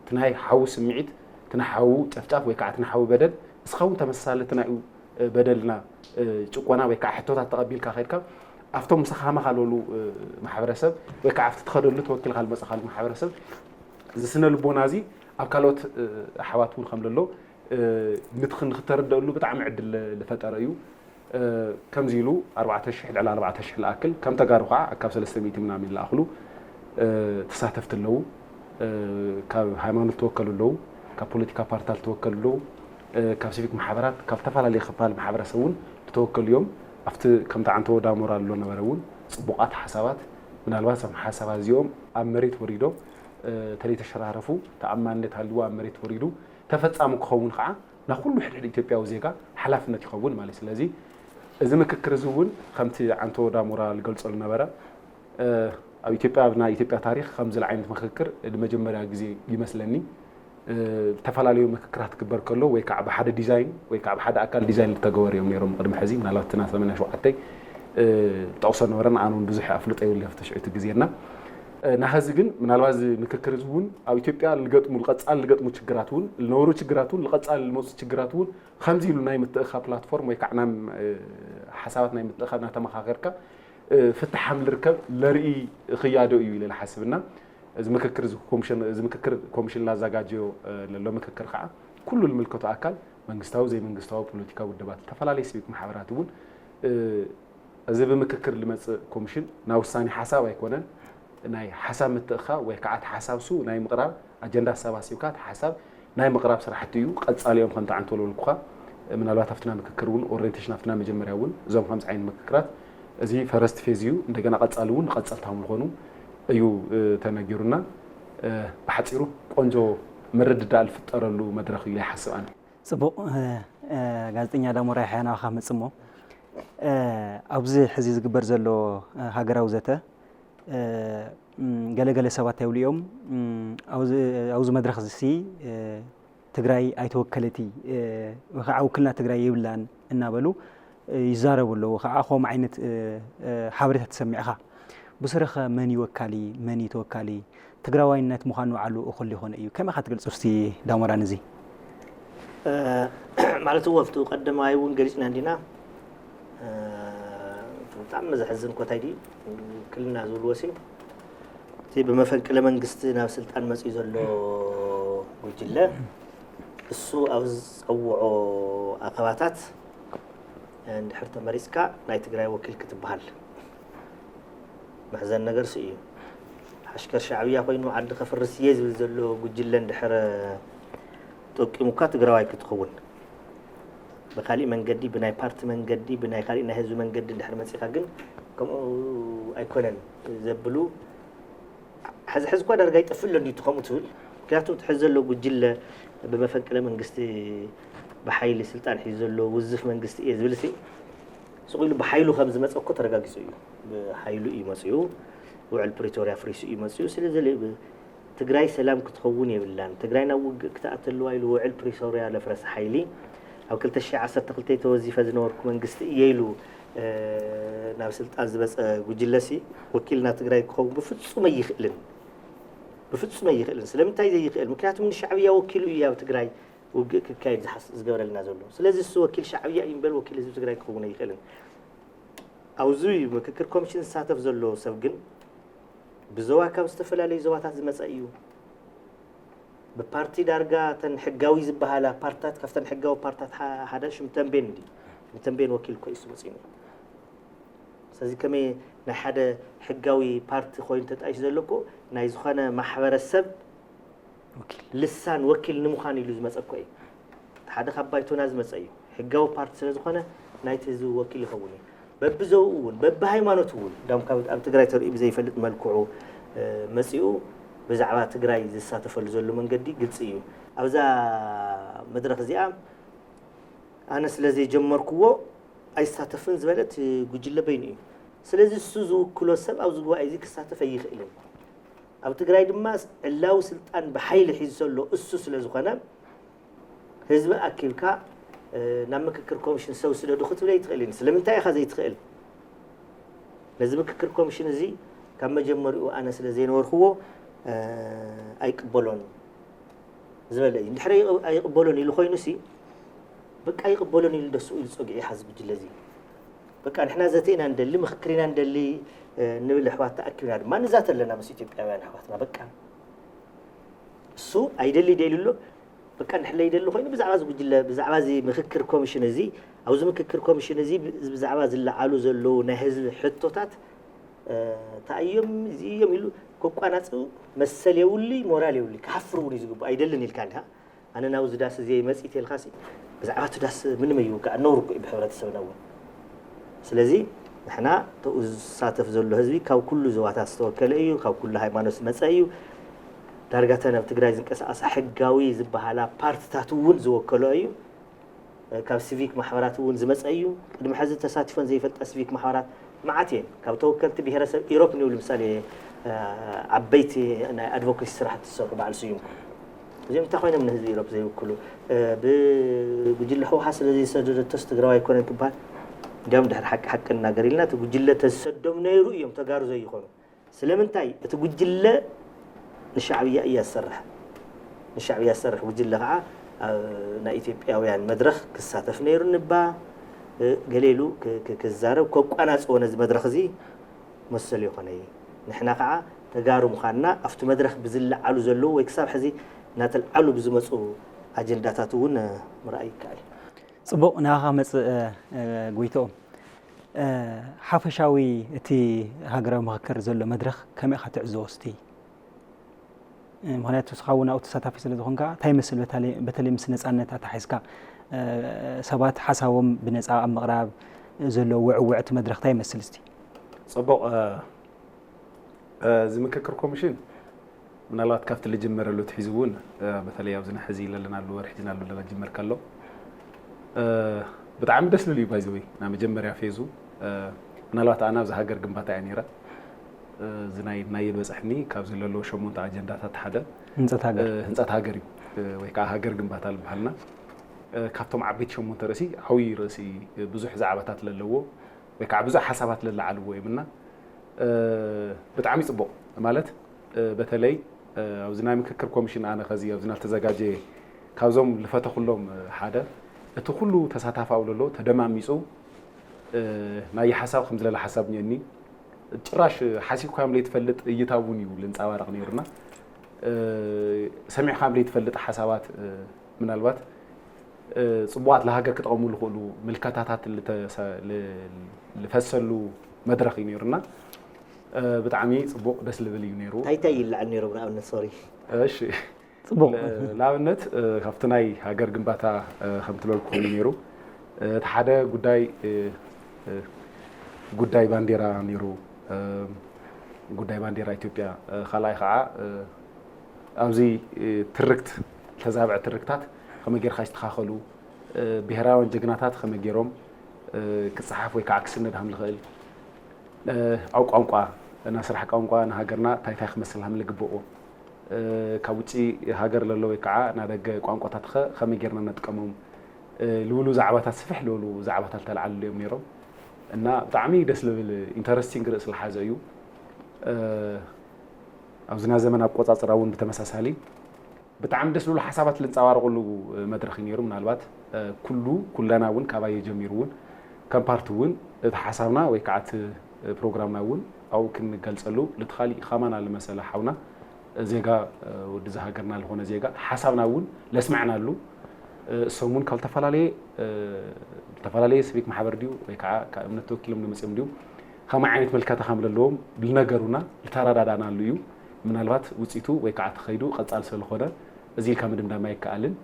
እቲ ናይ ሓዉ ስምዒት እቲ ናይ ሓዉ ጨፍጫፍ ወይ ከዓ እቲ ናይ ሓዉ በደል እስኻ እውን ተመሳሳሊ እቲ ናይ በደልና ጭቆና ወይ ከዓ ሕቶታት ተቐቢልካ ከድካ ኣብቶም ምሳኻ ሃማኻ ለሉ ማሕበረሰብ ወይ ከዓ ኣብቲ ትኸደሉ ተወኪልካ ልመፅኻሉ ማሕበረሰብ ዝስነ ልቦና እዚ ኣብ ካልኦት ኣሕዋት እውን ከም ለሎ ንክተርደእሉ ብጣዕሚ ዕድል ዝፈጠረ እዩ። ከምዚ ኢሉ ኣርባዕተ ሽሕ ልዕሊ ኣርባዕተ ሽሕ ልኣክል ከም ተጋሩ ከዓ ካብ ሰለስተ ሚእቲ ምናምን ልኣኽሉ ተሳተፍቲ ኣለዉ። ካብ ሃይማኖት ተወከሉ ኣለዉ፣ ካብ ፖለቲካ ፓርታት ተወከሉ ኣለዉ፣ ካብ ሲቪክ ማሕበራት ካብ ዝተፈላለዩ ክፋል ማሕበረሰብ እውን ዝተወከሉ እዮም። ኣብቲ ከምቲ ዓንተዎ ዳሞራ ኣሎ ነበረ እውን ፅቡቓት ሓሳባት ምናልባት እዞም ሓሳባት እዚኦም ኣብ መሬት ወሪዶም ተለይተሸራረፉ ተኣማንነት ሃልዎ ኣብ መሬት ወሪዱ ተፈፃሚ ክኸውን ከዓ ናይ ኩሉ ሕድሕድ ኢትዮጵያዊ ዜጋ ሓላፍነት ይኸውን ማለት እዩ። ስለዚ እዚ ምክክር እዚ እውን ከምቲ ዓንቶ ዳሞራ ዝገልፆ ዝነበረ ኣብ ኢትዮጵያ ኣብ ናይ ኢትዮጵያ ታሪክ ከምዚ ዓይነት ምክክር ንመጀመርያ ግዜ ይመስለኒ። ዝተፈላለዩ ምክክራት ክግበር ከሎ ወይ ከዓ ብሓደ ዲዛይን ወይ ከዓ ብሓደ ኣካል ዲዛይን ዝተገበሩ እዮም ነይሮም ቅድሚ ሕዚ ምናልባት እቲ ናይ ሰማንያ ሸውዓተ ጠቕሶ ነበረን ኣነ እውን ብዙሕ ኣፍልጦ የብለይ ኣብቲ ሽዑ እቲ ግዜና ናኸዚ ግን ምናልባት እዚ ምክክር እዚ እውን ኣብ ኢትዮጵያ ልገጥሙ ልቐፃል ልገጥሙ ችግራት እውን ልነበሩ ችግራት እውን ልቐፃል ልመፁ ችግራት እውን ከምዚ ኢሉ ናይ ምትእኻ ፕላትፎርም ወይ ከዓ ናይ ሓሳባት ናይ ምትእኻ እናተመኻኸርካ ፍትሓም ልርከብ ለርኢ ክያዶ እዩ ኢለ ልሓስብና እዚ ምክክር እዚ ኮሚሽን እዚ ምክክር ኮሚሽን ላዘጋጀዮ ለሎ ምክክር ከዓ ኩሉ ልምልከቶ ኣካል መንግስታዊ ዘይመንግስታዊ ፖለቲካዊ ውድባት ዝተፈላለዩ ሲቪክ ማሕበራት እውን እዚ ብምክክር ልመፅእ ኮሚሽን ናይ ውሳኔ ሓሳብ ኣይኮነን ናይ ሓሳብ ምትእኻ ወይ ከዓ እቲ ሓሳብ ሱ ናይ ምቕራብ ኣጀንዳ ኣሰባሲብካ እቲ ሓሳብ ናይ ምቕራብ ስራሕቲ እዩ ቀፃሊ እዮም ከምቲ ዓንቶ ልበልኩኻ ምናልባት ኣብትና ምክክር እውን ኦሪንቴሽን ኣብትና መጀመርያ እውን እዞም ከምዚ ዓይነት ምክክራት እዚ ፈረስት ፌዝ እዩ። እንደገና ቀጻሊ እውን ንቐጸልታም ዝኾኑ እዩ ተነጊሩና። ብሓፂሩ ቆንጆ ምርድዳእ ዝፍጠረሉ መድረኽ እዩ ይሓስብ ኣነ። ፅቡቕ። ጋዜጠኛ ዳሞራ ይሓያ ናባኻ መፅሞ። ኣብዚ ሕዚ ዝግበር ዘሎ ሃገራዊ ዘተ ገለገለ ሰባት ይብሉ እዮም፣ ኣብዚ መድረኽ እዚ ትግራይ ኣይተወከለቲ ወይ ከዓ ውክልና ትግራይ የብላን እናበሉ ይዛረቡ ኣለዉ። ከዓ ከምኡ ዓይነት ሓበሬታ ትሰሚዕኻ። ብስርኸ መን ይወካሊ፣ መን እዩ ተወካሊ? ትግራዋይነት ምዃን ባዕሉ እኹል ይኾነ እዩ። ከመይ ኢኻ ትገልጾ እስቲ ዳሞራን እዚ? ማለት እወ ኣብቲ ቀደማይ እውን ገሊፅና እንዲና። ብጣዕሚ ዘሕዝን ኮታይ ድዩ ክልና ዝብልዎ ሲ እቲ ብመፈንቅለ መንግስቲ ናብ ስልጣን መፅኡ ዘሎ ጉጅለ እሱ ኣብ ዝፀውዖ ኣኸባታት እንድሕር ተመሪፅካ ናይ ትግራይ ወኪል ክትበሃል መሕዘን ነገር ሲ እዩ። ሓሽከር ሻዕብያ ኮይኑ ዓዲ ከፍርስ እየ ዝብል ዘሎ ጉጅለ እንድሕር ጠቂሙካ ትግራዋይ ክትኸውን ብካሊእ መንገዲ ብናይ ፓርቲ መንገዲ ብናይ ካሊእ ናይ ህዝቢ መንገዲ እንድሕር መፂኻ ግን ከምኡ ኣይኮነን ዘብሉ ሕዚ ሕዚ እኳ ዳርጋ ይጠፍእ ኣሎ እንዲዩ ከምኡ ትብል ምክንያቱ እቲ ሕዚ ዘሎ ጉጅለ ብመፈንቅለ መንግስቲ ብሓይሊ ስልጣን ሒዙ ዘሎ ውዝፍ መንግስቲ እየ ዝብል ሲ ስቕ ኢሉ ብሓይሉ ከም ዝመፀ እኮ ተረጋጊፁ እዩ። ብሓይሉ እዩ መፅኡ። ውዕል ፕሪቶርያ ፍሪሱ እዩ መፅኡ። ስለዚ ትግራይ ሰላም ክትኸውን የብላን፣ ትግራይ ናብ ውግእ ክትኣተልዋ ኢሉ ውዕል ፕሪቶርያ ለፍረሰ ሓይሊ ኣብ ክልተ ሺሕ ዓሰርተ ክልተ ተወዚፈ ዝነበርኩ መንግስቲ እየ ኢሉ ናብ ስልጣን ዝመፀ ጉጅለሲ ወኪልና ትግራይ ክኸውን ብፍፁም ኣይኽእልን። ብፍፁም ኣይኽእልን። ስለምንታይ ዘይኽእል? ምክንያቱ ንሻዕብያ ወኪሉ እዩ ኣብ ትግራይ ውግእ ክካየድ ዝሓስ ዝገበረልና ዘሎ። ስለዚ እሱ ወኪል ሻዕብያ እዩ እምበር ወኪል ህዝቢ ትግራይ ክኸውን ኣይኽእልን። ኣብዚ ምክክር ኮሚሽን ዝሳተፍ ዘሎ ሰብ ግን ብዞባ ካብ ዝተፈላለዩ ዞባታት ዝመፀ እዩ። ብፓርቲ ዳርጋ ተን ሕጋዊ ዝበሃላ ፓርትታት ካብተን ሕጋዊ ፓርትታት ሓደ ሽም ተንቤን እንዲ ብተንቤን ወኪል እኮ እዩ መፂኡ። ስለዚ ከመይ ናይ ሓደ ሕጋዊ ፓርቲ ኮይኑ ተጣይሽ ዘሎ እኮ ናይ ዝኾነ ማሕበረሰብ ልሳን ወኪል ንምዃን ኢሉ ዝመፀ እኮ እዩ። ሓደ ካብ ባይቶና ዝመፀ እዩ። ሕጋዊ ፓርቲ ስለ ዝኾነ ናይቲ ህዝቢ ወኪል ይኸውን እዩ። በብዘብኡ እውን በብሃይማኖት እውን እንዳም ካብ ኣብ ትግራይ ተርእዩ ብዘይፈልጥ መልክዑ መፂኡ ብዛዕባ ትግራይ ዝሳተፈሉ ዘሎ መንገዲ ግልፂ እዩ። ኣብዛ መድረክ እዚኣ ኣነ ስለ ዘይጀመርክዎ ኣይሳተፍን ዝበለ እቲ ጉጅለ በይኑ እዩ። ስለዚ እሱ ዝውክሎ ሰብ ኣብዚ ጉባኤ እዚ ክሳተፍ ኣይኽእልን። ኣብ ትግራይ ድማ ዕላዊ ስልጣን ብሓይሊ ሒዙ ዘሎ እሱ ስለ ዝኾነ ህዝቢ ኣኪብካ ናብ ምክክር ኮሚሽን ሰው ስደዱ ክትብል ኣይትኽእልን። ስለምንታይ ኢኻ ዘይትኽእል? ነዚ ምክክር ኮሚሽን እዚ ካብ መጀመሪኡ ኣነ ስለ ዘይነበርክዎ ኣይቅበሎን ዝበለ እዩ። እንድሕር ኣይቕበሎን ኢሉ ኮይኑ ሲ በቃ ኣይቕበሎን ኢሉ ደስ ኢሉ ፀጊዑ ይሓዝ ጉጅለ እዚ። በቃ ንሕና ዘተ ኢና ንደሊ፣ ምክክር ኢና ንደሊ ንብል ኣሕዋት ተኣኪብና ድማ ንዛተ ኣለና ምስ ኢትዮጵያውያን ኣሕዋትና። በቃ እሱ ኣይደሊ ደልዩ ኣሎ። በቃ ንድሕር ዘይደሊ ኮይኑ ብዛዕባ እዚ ጉጅለ ብዛዕባ እዚ ምክክር ኮሚሽን እዚ ኣብዚ ምክክር ኮሚሽን እዚ ብዛዕባ ዝለዓሉ ዘለዉ ናይ ህዝቢ ሕቶታት እንታይ እዮም እዚ እዮም ኢሉ ከቋናፅው መሰል የብሉይ ሞራል የብሉይ ክሓፍር እውን እዩ ዝግብኦ ኣይደልን ኢልካ እንዲኻ ኣነ ናብዚ ዳስ እዚ መፂእ ተልካ ሲ ብዛዕባ እቲ ዳስ ምንም ኣይውጋዕ ነውር እኮ እዩ ብሕብረተሰብና እውን ስለዚ ንሕና ተኡ ዝሳተፍ ዘሎ ህዝቢ ካብ ኩሉ ዞባታት ዝተወከለ እዩ ካብ ኩሉ ሃይማኖት ዝመፀ እዩ ዳርጋተን ኣብ ትግራይ ዝንቀሳቐሳ ሕጋዊ ዝበሃላ ፓርትታት እውን ዝወከሎ እዩ ካብ ሲቪክ ማሕበራት እውን ዝመፀ እዩ ቅድሚ ሕዚ ተሳቲፎን ዘይፈልጣ ሲቪክ ማሕበራት መዓት እየን ካብ ተወከልቲ ብሄረሰብ ኢሮፕ ንብል ምሳሌ ዓበይቲ ናይ ኣድቮኬሲ ስራሕቲ ዝሰርሑ በዓል ስዩም እዚኦም እንታይ ኮይኖም ንህዝቢ ኢሮፕ ዘይውክሉ ብጉጅለ ህወሓት ስለ ዘይሰደደቶስ ትግራዋይ ኣይኮነን ክበሃል እንዲያውም ድሕሪ ሓቂ ሓቂ እናገር ኢልና እቲ ጉጅለ ተዝሰዶም ነይሩ እዮም ተጋሩ ዘይኾኑ ስለምንታይ እቲ ጉጅለ ንሻዕብያ እያ ዝሰርሕ ንሻዕብያ ዝሰርሕ ጉጅለ ከዓ ኣብ ናይ ኢትዮጵያውያን መድረኽ ክሳተፍ ነይሩ ንባ ገሌሉ ክዛረብ ከቋናፅዎ ነዚ መድረኽ እዚ መሰል ይኾነ ንሕና ከዓ ተጋሩ ምዃንና ኣብቲ መድረኽ ብዝለዓሉ ዘለዉ ወይ ክሳብ ሕዚ እናተልዓሉ ብዝመፁ ኣጀንዳታት እውን ምርኣይ ይከኣል እዩ ፅቡቕ ንኻ መፅእ ጎይትኦም ሓፈሻዊ እቲ ሃገራዊ ምኽክር ዘሎ መድረኽ ከመይ ኢኻ ትዕዝቦ እስቲ ምክንያቱ ንስኻ እውን ኣብኡ ተሳታፊ ስለ ዝኾንካ እንታይ ይመስል በተለይ ምስ ነፃነት ኣተሓሒዝካ ሰባት ሓሳቦም ብነፃ ኣብ ምቕራብ ዘሎ ውዕውዕቲ መድረኽ እንታይ ይመስል እስቲ? ፅቡቕ። እዚ ምክክር ኮሚሽን ምናልባት ካብቲ ልጅመረሉ ትሒዙ እውን በተለይ ኣብዚ ሕዚ ይለለናሉ ወርሒ ዝናሉ ለና ጅመር ከሎ ብጣዕሚ ደስ ልል እዩ። ባይዘወይ ናይ መጀመርያ ፌዙ ምናልባት ኣና ኣብዚ ሃገር ግንባታ እያ ነይራ። እዚ ናይ ናይ በፅሕኒ ካብ ዘለለዎ ሸሞንተ ኣጀንዳታት ሓደ ህንፀት ሃገር ህንፀት ሃገር እዩ፣ ወይ ከዓ ሃገር ግንባታ ዝበሃልና ካብቶም ዓበይቲ ሸሞንተ ርእሲ ዓብይ ርእሲ ብዙሕ ዛዕባታት ለለዎ ወይ ከዓ ብዙሕ ሓሳባት ለለዓልዎ እዮም እና ብጣዕሚ ፅቡቕ ማለት በተለይ ኣብዚ ናይ ምክክር ኮሚሽን ኣነ ከዚ ኣብዚ ናተዘጋጀ ካብዞም ልፈተኩሎም ሓደ እቲ ኩሉ ተሳታፋዊ ለሎ ተደማሚፁ ናይ ሓሳብ ከም ዝለለ ሓሳብ እኒአኒ ጭራሽ ሓሲብካዮም ለይትፈልጥ እይታ እውን እዩ ልንፃባረቕ ነይሩና ሰሚዕካዮም ለይትፈልጥ ሓሳባት ምናልባት ፅቡቓት ለሃገር ክጠቐሙ ዝኽእሉ ምልከታታት ልፈሰሉ መድረኽ እዩ ነይሩና ብጣዕሚ ፅቡቕ ደስ ልብል እዩ ነይሩ። እንታይ እንታይ ይለዓል ነይሮም ንኣብነት ሶሪ እሺ ፅቡቕ ንኣብነት ካብቲ ናይ ሃገር ግንባታ ከም ትለልኩ ኮይኑ ነይሩ እቲ ሓደ ጉዳይ ጉዳይ ባንዴራ ነይሩ ጉዳይ ባንዴራ ኢትዮጵያ ካልኣይ ከዓ ኣብዚ ትርክት ተዛብዐ ትርክታት ከመይ ጌርካ ይስተኻኸሉ ብሄራውያን ጀግናታት ከመይ ጌሮም ክፀሓፍ ወይ ከዓ ክስነድ ሃም ዝኽእል ኣብ ቋንቋ እና ስራሕ ቋንቋ ንሃገርና እንታይ እንታይ ክመስል ሃም ዝግብኦ ካብ ውጭ ሃገር ለሎ ወይ ከዓ ናደገ ቋንቋታት ኸ ከመይ ጌርና ነጥቀሞም ልብሉ ዛዕባታት ስፍሕ ልበሉ ዛዕባታት ተለዓልሉ እዮም ነይሮም እና ብጣዕሚ ደስ ልብል ኢንተረስቲንግ ርእስ ዝሓዘ እዩ ኣብዚ ናይ ዘመን ኣቆፃፅራ እውን ብተመሳሳሊ ብጣዕሚ ደስ ዝብሉ ሓሳባት ልንፀባረቕሉ መድረኽ እዩ ነይሩ ምናልባት ኩሉ ኩለና እውን ካባየ ጀሚሩ እውን ከም ፓርቲ እውን እቲ ሓሳብና ወይ ከዓ እቲ ፕሮግራምና እውን ኣብኡ ክንገልፀሉ ልትኻሊ ካማና ልመሰለ ሓውና ዜጋ ወዲ ዝሃገርና ዝኾነ ዜጋ ሓሳብና እውን ለስመዕናሉ እሶም እውን ካብ ዝተፈላለየ ዝተፈላለየ ስቪክ ማሕበር ድዩ ወይ ከዓ ካብ እምነት ተወኪሎም ንመፅኦም ድዩ ከመይ ዓይነት መልከታ ከም ዘለዎም ልነገሩና ልተረዳዳናሉ እዩ ምናልባት ውፅኢቱ ወይ ከዓ ተኸይዱ ቀፃል ስለዝኾነ እዚ ኢልካ ምድምዳም ኣይከኣልን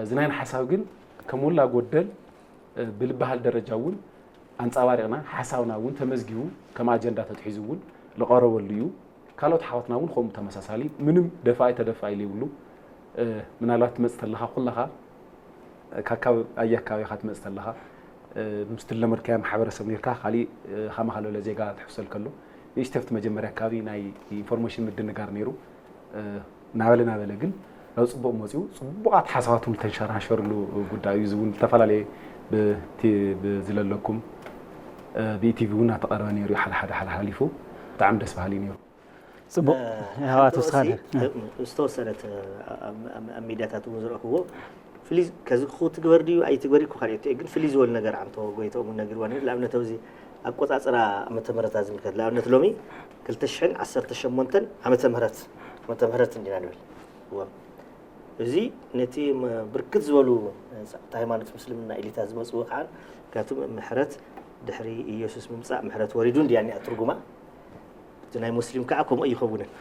እዚ ናይ ሓሳብ ግን ከሞላ ጎደል ብልበሃል ደረጃ እውን ኣንፃባሪቕና ሓሳብና እውን ተመዝጊቡ ከም ኣጀንዳ ተትሒዙ እውን ዝቐረበሉ እዩ ካልኦት ሓዋትና እውን ከምኡ ተመሳሳሊ ምንም ደፋኢ ተደፋኢ ዘይብሉ ምናልባት ትመፅ ተለኻ ኩለኻ ካካብ ኣየ ኣካባቢኻ ትመፅ ተለኻ ምስ ትለመድካዮ ማሕበረሰብ ነርካ ካሊእ ካማኻ ለለ ዜጋ ትሕሰል ከሎ ንእሽተፍቲ መጀመርያ ኣካባቢ ናይ ኢንፎርሜሽን ምድንጋር ነይሩ ናበለ ናበለ ግን ናብ ፅቡቕ መፅኡ ፅቡቓት ሓሳባት እውን ተንሸራሸርሉ ጉዳይ እዩ ዝውን ዝተፈላለየ ዝለለኩም ብኢቲቪ እውን እናተቐረበ ነይሩ ሓደ ሓደ ሓሊፉ ብጣዕሚ ደስ በሃሊ ነይሩ ፅቡቅ ኣቶ ስኻለ ዝተወሰነት ኣብ ሚድያታት እውን ዝረእክዎ ፍሊ ከዚ ክትግበር ድዩ ኣይትግበር እኮ ካልኦት ግን ፍሊ ዝበሉ ነገር ዓንቶ ጎይተኦም እውን ነግርዋ ነይሩ ንኣብነት ኣብዚ ኣቆፃፅራ ዓመተ ምህረታ ዝምልከት ንኣብነት ሎሚ ክልተ ሽሕን ዓሰርተ ሸሞንተን ዓመተ ምህረት ዓመተ ምህረት እንዲና ንብል እዋ እዚ ነቲ ብርክት ዝበሉ ሰዓብቲ ሃይማኖት ምስልምና ኢሊታት ዝመፅዎ ከዓ ምክንያቱ ምሕረት ድሕሪ ኢየሱስ ምምፃእ ምሕረት ወሪዱ እንዲያ እኒኣ ትርጉማ እቲ ናይ ሙስሊም ከዓ ከምኡ ይኸውንን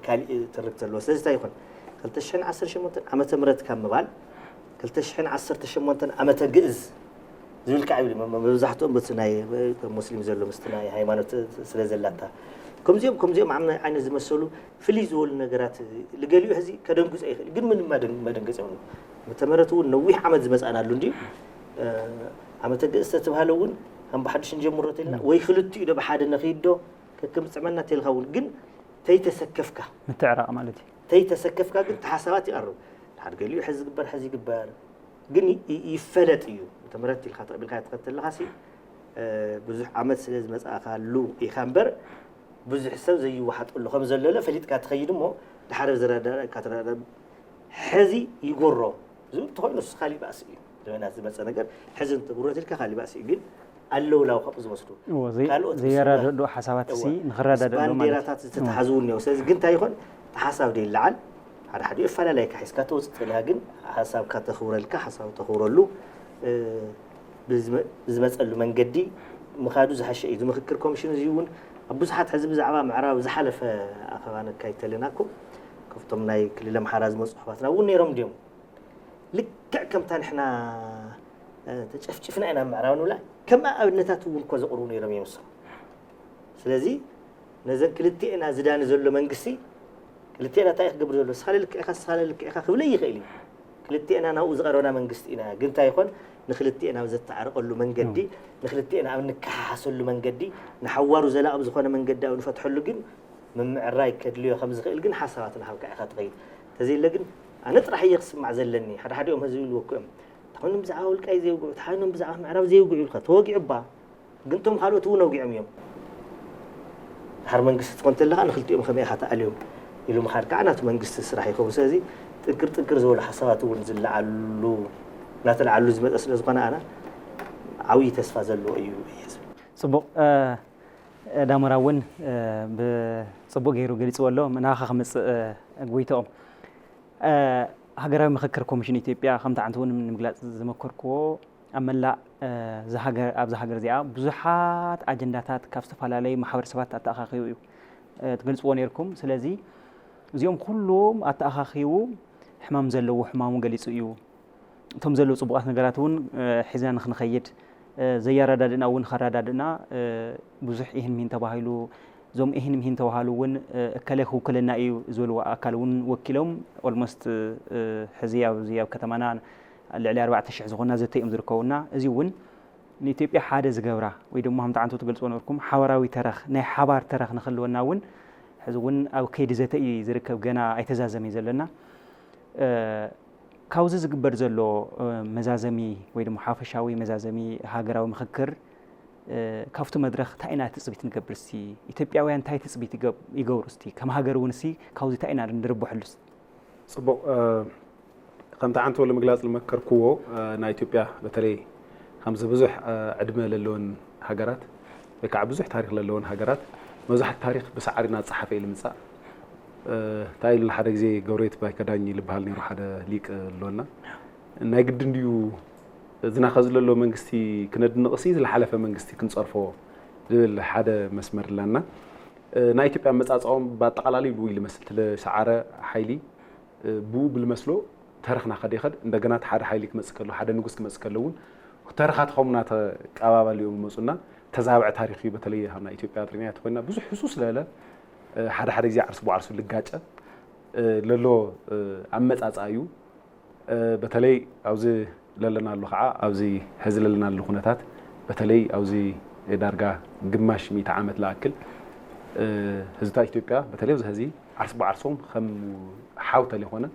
ካሊእ ትርክ ዘለዎ ስለዚ እንታይ ይኾን ክልተ ሽሕን ዓሰርተ ሸሞንተን ዓመተ ምህረት ካብ ምባል ክልተ ሽሕን ዓሰርተ ሸሞንተን ዓመተ ግእዝ ዝብል ከዓ ይብል መብዛሕትኦም በቲ ናይ ሙስሊም ዘሎ ምስቲ ናይ ሃይማኖት ስለ ዘላታ ከምዚኦም ከምዚኦም ዓይነት ዝመሰሉ ፍልይ ዝበሉ ነገራት ልገሊኡ ሕዚ ከደንግጾ ይኽእል ግን ምንም መደንገጽ የብሉ መተመረት እውን ነዊሕ ዓመት ዝመጻእናሉ እንዲ ዓመተ ግእዝ ተትብሃለ እውን ከም ብሓድሽ ንጀምሮ ተልና ወይ ክልቲኡ ዶ ብሓደ ነኽይድ ዶ ከክምፅመና ተልካ እውን ግን ተይተሰከፍካ ምትዕራቕ ማለት እዩ ተይተሰከፍካ ግን ተሓሳባት ይቐርብ ሓደ ገሊኡ ሕዚ ዝግበር ሕዚ ይግበር ግን ይፈለጥ እዩ ተመረት ኢልካ ተቐቢልካ ትኸተለካ ሲ ብዙሕ ዓመት ስለ ዝመፃእካሉ ኢኻ እምበር ብዙሕ ሰብ ዘይወሓጠሉ ከም ዘለለ ፈሊጥካ ትኸይድ እሞ ድሓረ ዝረዳእካ ትረዳ ሕዚ ይጎሮ ዝብል ተኾይኑ እሱ ካሊእ ባእሲ እዩ ዘበናት ዝመፀ ነገር ሕዚ እንትጉረት ኢልካ ካሊእ ባእሲ እዩ ግን ኣለውላው ካብኡ ዝወስዱ ካልኦት ዘየረዳድኡ ሓሳባት ሲ ንክረዳድእሉ ማለት ባንዴራታት ዝተተሓዝው እኒው ስለዚ ግን እንታይ ይኾን ተሓሳብ ደይለዓል ሓደ ሓደ እፈላለይ ካሒስካ ተወፅእ ጥልያ ግን ሓሳብካ ተኽብረልካ ሓሳብ ተኽብረሉ ብዝመፀሉ መንገዲ ምኻዱ ዝሓሸ እዩ። እዚ ምኽክር ኮሚሽን እዚ እውን ኣብ ብዙሓት ሕዚ ብዛዕባ ምዕራብ ዝሓለፈ ኣኸባ ነካይድ ተለና እኮ ካብቶም ናይ ክልል ኣምሓራ ዝመፁ ኣሕዋትና እውን ነይሮም ድዮም? ልክዕ ከምታ ንሕና ተጨፍጭፍና ኢና ኣብ ምዕራብ ንብላ ከም ኣብነታት እውን እኮ ዘቕርቡ ነይሮም እዮም እሶም። ስለዚ ነዘን ክልቲኤና ዝዳኒ ዘሎ መንግስቲ ክልቲኤና እንታይ ክገብር ዘሎ ሳለ ልክዕካ ሳለ ልክዕካ ክብለ ይኽእል እዩ። ክልቲኤና ናብኡ ዝቐረብና መንግስቲ ኢና። ግን እንታይ ይኾን ንክልቲኤና ኣብ ዘተዓርቀሉ መንገዲ ንክልቲኤና ኣብ ንከሓሓሰሉ መንገዲ ንሓዋሩ ዘላቕ ዝኾነ መንገዲ ኣብ ንፈትሐሉ ግን ምምዕራይ ከድልዮ ከም ዝኽእል ግን ሓሳባት ንሃብካ ኢኻ ትኸይድ። ተዘይለ ግን ኣነ ጥራሕ እየ ክስማዕ ዘለኒ። ሓደ ሓዲኦም ህዝቢ ይልወኩ እዮም። ተኾይኖም ብዛዕባ ውልቃይ ዘይውግዑ፣ ተኾይኖም ብዛዕባ ምዕራብ ዘይውግዑ ኢልካ ተወጊዑ እባ ግን እቶም ካልኦት እውን ኣውጊዖም እዮም። ድሓር መንግስቲ ትኾን ተለኻ ንክልቲኦም ከመይ ኢኻ ትኣልዮም ኢሉ ምኻድ ከዓ ናቱ መንግስቲ ስራሕ ይኸውን። ስለዚ ጥንክር ጥንክር ዝበሉ ሓሳባት እውን ዝለዓሉ እናተለዓሉ ዝመፀ ስለ ዝኾነ ኣና ዓብዪ ተስፋ ዘለዎ እዩ እየ ዝብል። ፅቡቕ ዳሞራ እውን ብፅቡቅ ገይሩ ገሊፅዎ ኣሎ። ናኻ ክመፅእ ጎይተኦም ሃገራዊ ምክክር ኮሚሽን ኢትዮጵያ ከምቲ ዓንተ እውን ንምግላፅ ዝመከርክዎ ኣብ መላእ ኣብዚ ሃገር እዚኣ ብዙሓት ኣጀንዳታት ካብ ዝተፈላለዩ ማሕበረሰባት ኣተኣኻኺቡ እዩ ትገልፅዎ ነርኩም። ስለዚ እዚኦም ኩሎም ኣተኣኻኺቡ ሕማም ዘለዎ ሕማሙ ገሊፁ እዩ። እቶም ዘለዉ ፅቡቃት ነገራት እውን ሒዝና ንክንኸይድ ዘያረዳድእና እውን ከረዳድእና ብዙሕ ኢህን ሚህን ተባሂሉ እዞም ኢህን ሚህን ተባሃሉ እውን እከለ ክውክለና እዩ ዝበልዎ ኣካል እውን ወኪሎም almost ሕዚ ኣብዚ ኣብ ከተማና ልዕሊ ኣርባዕተ ሽሕ ዝኾና ዘተ እዮም ዝርከቡና። እዚ እውን ንኢትዮጵያ ሓደ ዝገብራ ወይ ድማ ከምቲ ዓንቶ ትገልፅዎ ነበርኩም ሓበራዊ ተረኽ ናይ ሓባር ተረኽ ንክህልወና እውን ሕዚ እውን ኣብ ከይዲ ዘተ እዩ ዝርከብ፣ ገና ኣይተዛዘመ እዩ ዘለና። ካብዚ ዝግበር ዘሎ መዛዘሚ ወይ ድማ ሓፈሻዊ መዛዘሚ ሃገራዊ ምኽክር ካብቲ መድረኽ እንታይ ኢና ትፅቢት ንገብር እስቲ? ኢትዮጵያውያን እንታይ ትፅቢት ይገብሩ እስቲ? ከም ሃገር እውን እስቲ ካብዚ እንታይ ኢና ንርብሐሉ እስቲ? ፅቡቕ ከምቲ ዓንቶ ንምግላፅ ዝመከርክዎ ናይ ኢትዮጵያ በተለይ ከምዚ ብዙሕ ዕድመ ለለወን ሃገራት ወይ ከዓ ብዙሕ ታሪክ ለለወን ሃገራት መብዛሕቲ ታሪክ ብሰዓሪ እናተፃሓፈ እዩ ልምፃእ። እንታይ ኢሉ ሓደ ግዜ ገብረየት ባይከዳኝ ልበሃል ነይሩ ሓደ ሊቅ ኣለወና ናይ ግድን ድዩ እዝና ከዚ ለሎ መንግስቲ ክነድንቕሲ ዝለሓለፈ መንግስቲ ክንፀርፎ ዝብል ሓደ መስመር ኣለና። ናይ ኢትዮጵያ ኣመፃፅኦም ብኣጠቓላሊ ብኡ ይመስል ትለሰዓረ ሓይሊ ብኡ ብልመስሎ ተረኽና ከደ ይኸድ እንደገና እቲ ሓደ ሓይሊ ክመፅእ ከሎ ሓደ ንጉስ ክመፅእ ከሎ እውን ተረኻት ኸምና ተቀባባሊ እዮም ዝመፁና። ተዛብዐ ታሪክ እዩ። በተለይ ካብ ናይ ኢትዮጵያ ትሪእና ተኮይና ብዙሕ ህሱ ስለለ ሓደ ሓደ ግዜ ዓርሱ ብዓርሱ ልጋጨ ለሎ ኣመፃፃ እዩ። በተለይ ኣብዚ ለለናሉ ከዓ ኣብዚ ሕዚ ለለናሉ ኩነታት በተለይ ኣብዚ ዳርጋ ግማሽ ሚእቲ ዓመት ለኣክል ህዝብታት ኢትዮጵያ በተለይ ኣብዚ ሕዚ ዓርስ ብዓርሶም ከም ሓው ተለይኮነ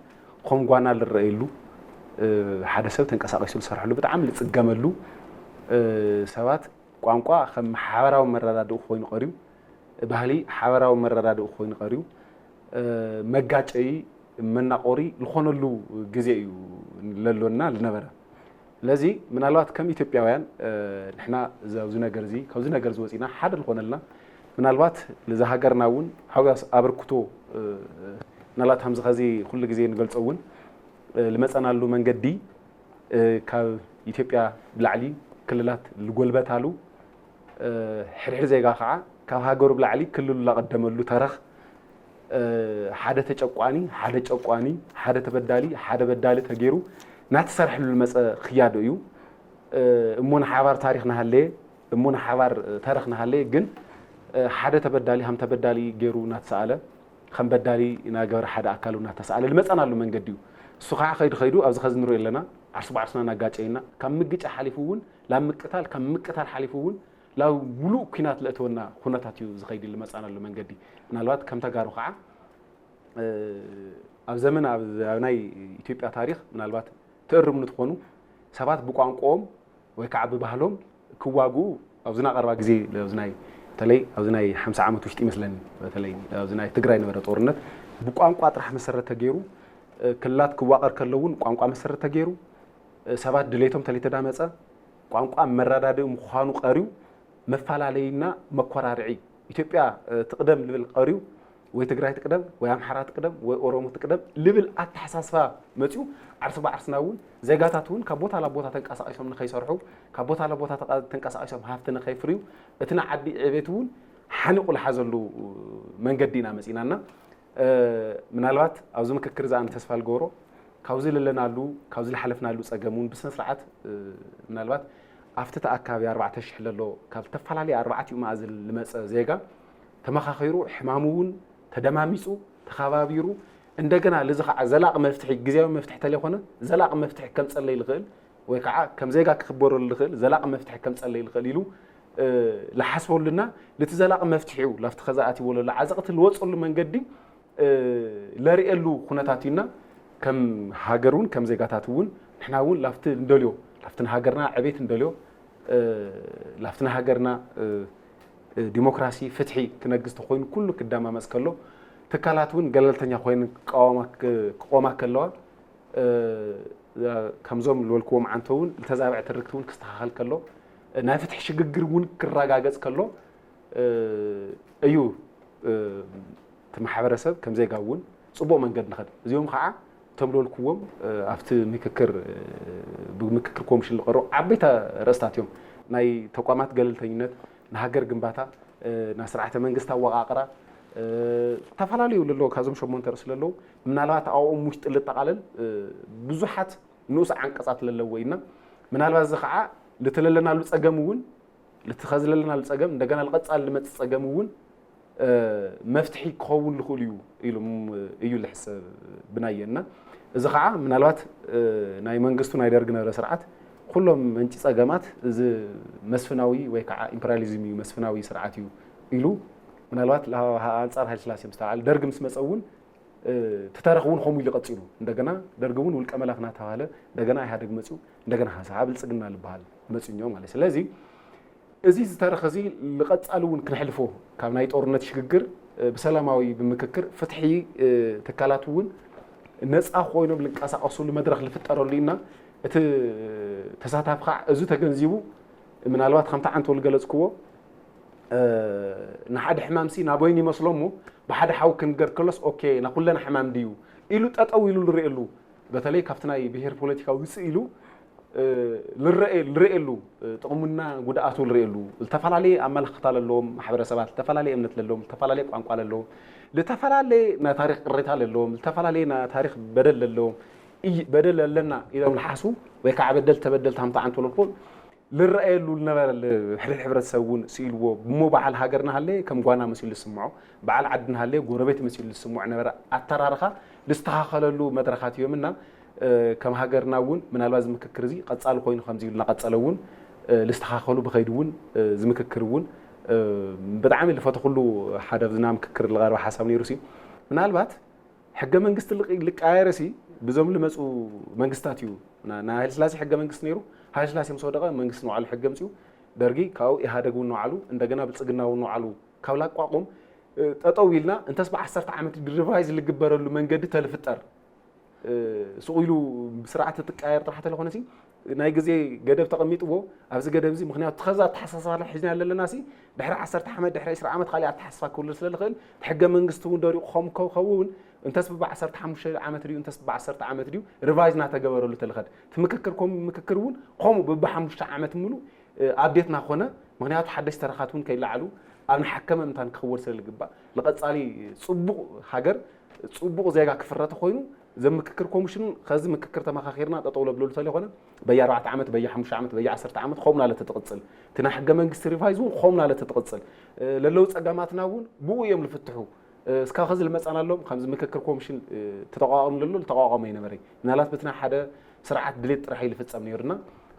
ከም ጓና ልረኣየሉ ሓደ ሰብ ተንቀሳቂሱ ዝሰርሐሉ ብጣዕሚ ልፅገመሉ ሰባት ቋንቋ ከም ሓበራዊ መረዳድኡ ኮይኑ ቀርዩ ባህሊ ሓበራዊ መረዳድኡ ኮይኑ ቀርዩ መጋጨይ መናቆሪ ልኾነሉ ግዜ እዩ ለሎና ልነበረ። ስለዚ ምናልባት ከም ኢትዮጵያውያን ንሕና ኣብዚ ነገር እዚ ካብዚ ነገር ዝወፂና ሓደ ልኾነልና ምናልባት ልዛ ሃገርና እውን ሃውያስ ኣበርክቶ ምናልባት ከምዚ ከዚ ኩሉ ግዜ ንገልፆ እውን ልመፀናሉ መንገዲ ካብ ኢትዮጵያ ብላዕሊ ክልላት ልጎልበታሉ ሕድሕድ ዜጋ ከዓ ካብ ሃገሩ ብላዕሊ ክልሉ ላቐደመሉ ተረኽ ሓደ ተጨቋኒ ሓደ ጨቋኒ ሓደ ተበዳሊ ሓደ በዳሊ ተገይሩ ናተሰርሐሉ ልመፀ ክያዶ እዩ። እሞ ንሓባር ታሪክ ናሃለየ እሞ ንሓባር ተረኽ ናሃለየ ግን ሓደ ተበዳሊ ሃም ተበዳሊ ገይሩ ናተሰኣለ ከም በዳሊ ናገበረ ሓደ ኣካሉ እናተሰኣለ ልመፀናሉ መንገዲ እዩ። እሱ ከዓ ከይዱ ከይዱ ኣብዚ ከዚ ንሪኦ ኣለና ዓርሱ ብዓርስና እናጋጨየና ካብ ምግጫ ሓሊፉ እውን ላብ ምቅታል ካብ ምቅታል ሓሊፉ እውን ላብ ሙሉእ ኩናት ለእተወና ኩነታት እዩ ዝኸይድ ልመፃናሉ መንገዲ። ምናልባት ከም ተጋሩ ከዓ ኣብ ዘመን ኣብ ናይ ኢትዮጵያ ታሪክ ምናልባት ትእርምኒ ትኾኑ ሰባት ብቋንቋኦም ወይ ከዓ ብባህሎም ክዋግኡ ኣብዚ ናቀረባ ግዜ ኣብዚ ናይ በተለይ ኣብዚ ናይ ሓምሳ ዓመት ውሽጢ ይመስለኒ በተለይ ኣብዚ ናይ ትግራይ ነበረ ጦርነት ብቋንቋ ጥራሕ መሰረት ተገይሩ ክልላት ክዋቀር ከለውን ቋንቋ መሰረት ተገይሩ ሰባት ድሌቶም ተለይተዳመፀ ቋንቋ መረዳድኢ ምዃኑ ቀርዩ መፈላለይና መኮራርዒ ኢትዮጵያ ትቅደም ልብል ቀርዩ ወይ ትግራይ ትቅደም ወይ ኣምሓራ ትቅደም ወይ ኦሮሞ ትቅደም ልብል ኣተሓሳስባ መፅዩ ዓርሲ ብዓርስና እውን ዜጋታት እውን ካብ ቦታ ናብ ቦታ ተንቀሳቂሶም ንከይሰርሑ ካብ ቦታ ናብ ቦታ ተንቀሳቂሶም ሃፍቲ ንከይፍርዩ እቲ ንዓዲ ዕቤት እውን ሓኒቁ ልሓዘሉ መንገዲ ኢና መፂናና ምናልባት ኣብዚ ምክክር ዝኣን ተስፋ ልገብሮ ካብዚ ለለናሉ ካብዚ ዝሓለፍናሉ ፀገም እውን ብስነ ስርዓት ምናልባት ኣብቲ ተኣካቢ ኣርባዕተ ሽሕ ለሎ ካብ ዝተፈላለዩ ኣርባዕቲኡ መኣዝን ልመፀ ዜጋ ተመኻኺሩ ሕማሙ እውን ተደማሚፁ ተኸባቢሩ እንደገና ልዚ ከዓ ዘላቂ መፍትሒ ግዜያዊ መፍትሒ ተለይኮነ ዘላቂ መፍትሒ ከምፀለይ ልኽእል ወይ ከዓ ከም ዜጋ ክኽበረሉ ልኽእል ዘላቂ መፍትሒ ከምፀለይ ልኽእል ኢሉ ልሓስበሉና ልቲ ዘላቂ መፍትሒኡ ላፍቲ ከዛኣትዎ ለሎ ዓዘቕቲ ልወፀሉ መንገዲ ለርእየሉ ኩነታት እዩና ከም ሃገር እውን ከም ዜጋታት እውን ንሕና እውን ላፍቲ እንደልዮ ላፍቲ ንሃገርና ዕቤት እንደልዮ ላፍቲ ንሃገርና ዲሞክራሲ ፍትሒ ክነግስ ተኮይኑ ኩሉ ክደማመፅ ከሎ ትካላት እውን ገለልተኛ ኮይን ክቆማ ከለዋ ከምዞም ዝበልክዎም ዓንቶ እውን ዝተዛብዐ ትርክቲ እውን ክስተኻኸል ከሎ ናይ ፍትሒ ሽግግር እውን ክረጋገፅ ከሎ እዩ እቲ ማሕበረሰብ ከም ዜጋ እውን ፅቡቕ መንገድ ንኸድ እዚኦም ከዓ እቶም ዝበልክዎም ኣብቲ ምክክር ብምክክር ኮሚሽን ዝቐረቡ ዓበይቲ ርእስታት እዮም ናይ ተቋማት ገለልተኝነት ንሃገር ግንባታ ናይ ስርዓተ መንግስቲ ኣወቃቕራ ዝተፈላለዩ ለለዎ ካብዞም ሸሞንተ ርእሲ ለለዉ ምናልባት ኣብኦም ውሽጢ ልጠቓለል ብዙሓት ንኡስ ዓንቀፃት ለለዎ ኢና ምናልባት እዚ ከዓ ልትለለናሉ ፀገም እውን ልትኸዝለለናሉ ፀገም እንደገና ልቐፃል ልመፅ ፀገም እውን መፍትሒ ክኸውን ልኽእሉ እዩ ኢሉ እዩ ልሕሰብ ብናየ እና እዚ ከዓ ምናልባት ናይ መንግስቱ ናይ ደርግ ነበረ ስርዓት ኩሎም መንጪ ፀገማት እዚ መስፍናዊ ወይ ከዓ ኢምፐሪያሊዝም እዩ መስፍናዊ ስርዓት እዩ ኢሉ ምናልባት ኣንፃር ሃይለስላሴ ምስ ተባዓለ ደርግ ምስ መፀ እውን ተተረኽ እውን ከምኡ ኢሉ ቀፂሉ እንደገና ደርግ እውን ውልቀ መላኽ እናተባሃለ እንደገና ኢህኣደግ መፅኡ እንደገና ሀሳ ብልፅግና ልበሃል መፅኛው ማለት ስለዚ እዚ ዝተረኸ እዚ ልቐፃሊ እውን ክነሕልፎ ካብ ናይ ጦርነት ሽግግር ብሰላማዊ ብምክክር ፍትሒ ትካላት እውን ነፃ ኮይኖም ልንቀሳቀሱሉ መድረክ ልፍጠረሉ ኢና እቲ ተሳታፊ ከዓ እዚ ተገንዚቡ ምናልባት ከምቲ ዓንቶ ልገለፅክዎ ንሓደ ሕማምሲ ናበይን ይመስሎ እሞ ብሓደ ሓዊ ክንገር ከሎስ ኦኬ ናኩለና ሕማም ድዩ ኢሉ ጠጠው ኢሉ ልርእየሉ በተለይ ካብቲ ናይ ብሄር ፖለቲካ ውፅእ ኢሉ ልረኤ ልረኤሉ ጥቕሙና ጉድኣቱ ልርእየሉ ዝተፈላለየ ኣመለኻኽታ ለለዎም ማሕበረሰባት ዝተፈላለየ እምነት ለለዎም ዝተፈላለየ ቋንቋ ለለዎም ዝተፈላለየ ናይ ታሪክ ቅሬታ ለለዎም ዝተፈላለየ ናይ ታሪክ በደል ለለዎም በደል ኣለና ኢሎም ልሓሱ ወይ ከዓ በደል ተበደል ታምታ ዓንቶ ለልኮን ልረኣየሉ ልነበረ ሕድር ሕብረተሰብ እውን ስኢልዎ ብሞ በዓል ሃገር ናሃለ ከም ጓና መሲሉ ዝስምዖ በዓል ዓዲ ናሃለ ጎረቤት መሲሉ ዝስምዖ ነበረ ኣተራርኻ ልስተኻኸለሉ መድረኻት እዮም እና ከም ሃገርና እውን ምናልባት ዝምክክር እዚ ቀፃሊ ኮይኑ ከምዚ ኢሉ እናቀፀለ እውን ልስተኻኸሉ ብኸይዱ እውን ዝምክክር እውን ብጣዕሚ ልፈተኩሉ ሓደ ዝና ምክክር ዝቐረበ ሓሳብ ነይሩ ሲ ምናልባት ሕገ መንግስቲ ልቀያየር ሲ ብዞም ልመፁ መንግስታት እዩ ናይ ሃይለስላሴ ሕገ መንግስቲ ነይሩ ሃይለስላሴ ምስ ወደቐ መንግስቲ ንባዕሉ ሕገ ምፅኡ ደርጊ ካብኡ ኢህኣደግ እውን ንባዕሉ እንደገና ብልፅግና እውን ንባዕሉ ካብ ላቋቁም ጠጠው ኢልና እንተስ ብዓሰርተ ዓመት ሪቫይዝ ልግበረሉ መንገዲ ተልፍጠር ስቑ ኢሉ ብስርዓት ትቀያየር ጥራሕ ተለኾነ ሲ ናይ ግዜ ገደብ ተቐሚጥዎ ኣብዚ ገደብ እዚ ምክንያቱ ትኸዛ ኣተሓሳስባ ሒዝና ኣለና ሲ ድሕሪ ዓሰርተ ዓመት ድሕሪ ዕስራ ዓመት ካሊእ ኣተሓሳስባ ክህሉ ስለ ዝኽእል ሕገ መንግስቲ እውን ደሪቑ ከም ከኸውን እንተስ ብባ ዓሰርተ ሓሙሽተ ዓመት ድዩ እንተስ ብባ ዓሰርተ ዓመት ድዩ ሪቫይዝ እናተገበረሉ ተልኸድ ትምክክር ከም ምክክር እውን ከምኡ ብባ ሓሙሽተ ዓመት ምሉእ ኣብዴት ናኾነ ምክንያቱ ሓደሽ ተረኻት እውን ከይለዓሉ ኣብ ንሓከመ ምታን ክኽወል ስለ ዝግባእ ንቐፃሊ ፅቡቕ ሃገር ፅቡቕ ዜጋ ክፍረ ተኮይኑ ዘምክክር ኮሚሽን ከዚ ምክክር ተመኻኺርና ጠጠው ለብለሉ ተለይኮነ በየ ኣርባዕተ ዓመት በየ ሓሙሽተ ዓመት በየ ዓሰርተ ዓመት ከምኡ ናለ ተትቕፅል እቲ ናይ ሕገ መንግስቲ ሪቫይዝ እውን ከምኡ ናለ ተትቕፅል ለለው ፀገማትና እውን ብኡ እዮም ልፍትሑ እስካ ከዚ ልመፃና ኣሎም ከምዚ ምክክር ኮሚሽን ተተቋቋም ለሎ ልተቋቋመ ይነበረ ምናልባት በቲ ናይ ሓደ ስርዓት ድሌት ጥራሕ እዩ ልፍፀም ነይሩና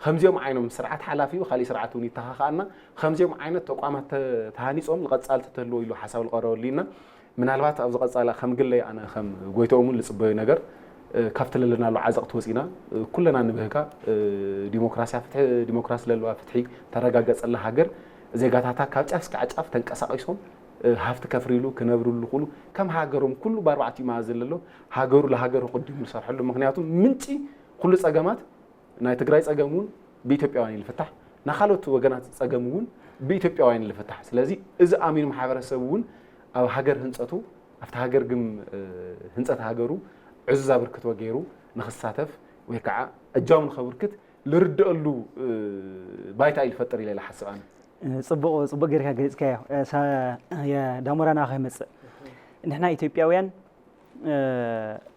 ከምዚኦም ዓይኖም ስርዓት ሓላፊ እዩ ካሊእ ስርዓት እውን ይተኻኸኣና ከምዚኦም ዓይነት ተቋማት ተሃኒፆም ልቐፃል ተተህልዎ ኢሉ ሓሳብ ልቐረበሉ ኢና ምናልባት ኣብዚ ቀፃላ ከም ግለይ ኣነ ከም ጎይተኦም እውን ልፅበዮ ነገር ካብቲ ለለናሉ ዓዘቕቲ ወፂና ኩለና ንብህጋ ዲሞክራሲያ ፍትሒ ዲሞክራሲ ለለዋ ፍትሒ ተረጋገፀላ ሃገር ዜጋታታ ካብ ጫፍ እስካዕ ጫፍ ተንቀሳቒሶም ሃፍቲ ከፍርይሉ ክነብርሉ ክእሉ ከም ሃገሮም ኩሉ ብኣርባዕቲኡ መኣዝን ለሎ ሃገሩ ለሃገሩ ቅዲሙ ዝሰርሐሉ ምክንያቱ ምንጪ ኩሉ ፀገማት ናይ ትግራይ ፀገም እውን ብኢትዮጵያውያን እዩ ዝፍታሕ ናይ ካልኦት ወገናት ፀገም እውን ብኢትዮጵያውያን እዩ ዝፍታሕ ስለዚ እዚ ኣሚኑ ማሕበረሰብ እውን ኣብ ሃገር ህንፀቱ ኣብቲ ሃገር ግን ህንፀት ሃገሩ ዕዙዝ ኣበርክቶ ገይሩ ንክሳተፍ ወይ ከዓ እጃሙ ንከብርክት ልርድአሉ ባይታ እዩ ዝፈጥር ኢለ ዝሓስብ ኣነ ፅቡቕ ፅቡቕ ገይርካ ገሊፅካዮ ዳሞራና ከይመፅእ ንሕና ኢትዮጵያውያን እ፣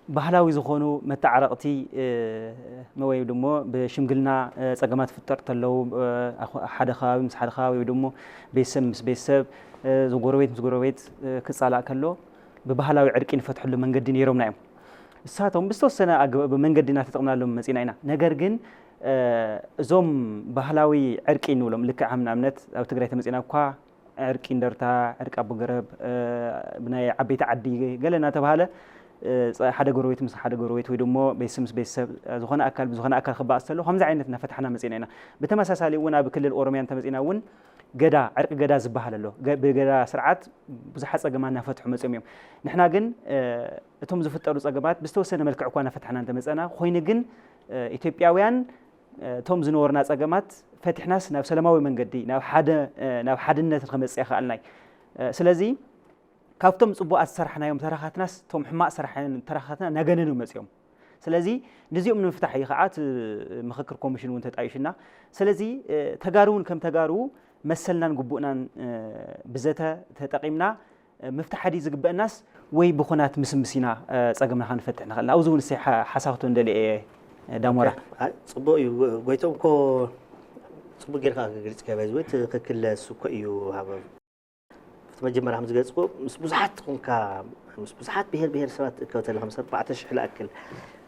ባህላዊ ዝኾኑ መተዓረቕቲ፣ እ፣ ወይ ድማ ብሽምግልና፣ እ፣ ጸገማት ፍጠር ተለዉ፣ እ፣ ኣኹ-፣ ሓደ ከባቢ ምስ ሓደ ከባቢ ወይ ድማ ቤተሰብ ምስ ቤተሰብ፣ እ፣ ጎረቤት ምስ ጎረቤት፣ እ፣ ክጻላእ ከሎ ብባህላዊ ዕርቂ ንፈትሐሉ መንገዲ ነይሮምና እዮም። እሳቶም ብዝተወሰነ ኣገ-፣ መንገዲ እናተጠቕምናሎም መጺና ኢና። ነገር ግን፣ እ፣ እዞም ባህላዊ ዕርቂ እንብሎም ልክዕ ከም ንኣብነት ኣብ ትግራይ ተመጺና እኳ ዕርቂ እንደርታ፣ ዕርቂ ኣቦ ገረብ፣ እ፣ ብናይ ዓበይቲ ዓዲ ገለ እናተባሃለ፣ እ፣ ጸ-፣ ሓደ ጎረቤት ምስ ሓደ ጎረቤት ወይ ደሞ ቤተሰብ ምስ ቤተሰብ፣ እ፣ ዝኾነ ኣካል ብዝኾነ ኣካል ክበኣስ ተሎ ከምዚ ዓይነት እናፈታሕና መጺና ኢና። ብተመሳሳሊ እውን ኣብ ክልል ኦሮሚያ እንተመጺና እውን ገዳ፣ ዕርቂ ገዳ ዝበሃል ኣሎ። ገ-፣ ብገዳ ስርዓት ብዙሓት ጸገማት እናፈትሑ መጺኦም እዮም። ንሕና ግን፣ እ፣ እቶም ዝፍጠሩ ጸገማት ብዝተወሰነ መልክዕ እኳ እናፈታሕና እንተመጸና፣ ኮይኑ ግን፣ እ፣ ኢትዮጵያውያን፣ እ፣ እቶም ዝነበሩና ጸገማት ፈቲሕናስ ናብ ሰላማዊ መንገዲ፣ ናብ ሓደ፣ እ፣ ናብ ሓድነት ንኸመጽእ ይኸኣልናይ። እ፣ ስለዚ ካብቶም ጽቡቓት ዝሰራሕናዮም ተረኻትናስ፣ እቶም ሕማቕ ሰራሕናዮም ተረኻትና እናገነኑ መጺኦም። ስለዚ ነዚኦም ንምፍታሕ እዩ ኸዓ እቲ ምኽክር ኮሚሽን እውን ተጣይሹና። ስለዚ፣ እ፣ ተጋሩ እውን ከም ተጋሩ መሰልናን ግቡእናን፣ እ፣ ብዘተ ተጠቒምና፣ እ፣ ምፍታሕ ድዩ ዝግበአናስ ወይ ብኹናት ምስምስ ኢና፣ እ፣ ጸገምና ከንፈትሕ ንኽእልና? ኣብዚ እውን እሰይ ሓ-፣ ሓሳብ ክትህቦ እንደልየ እየ፣ እ፣ ዳሞራ። ኦኬ። ኣይ፣ ጽቡቕ እዩ። ጎ-፣ ጎይቶም እኮ ጽቡቕ ጌርካ ገሊጽካዮ፣ ባይ ዘ ወይ ትኽክል እሱ እኮ እዩ። ሃበ ኣብቲ መጀመርያ ከም ዝገለጽኩ ምስ ብዙሓት ኮንካ፣ ምስ ብዙሓት ብሄር ብሄረሰባት ክትእከብ ተለኻ፣ ምስ ኣርባዕተ ሽሕ ዝኣክል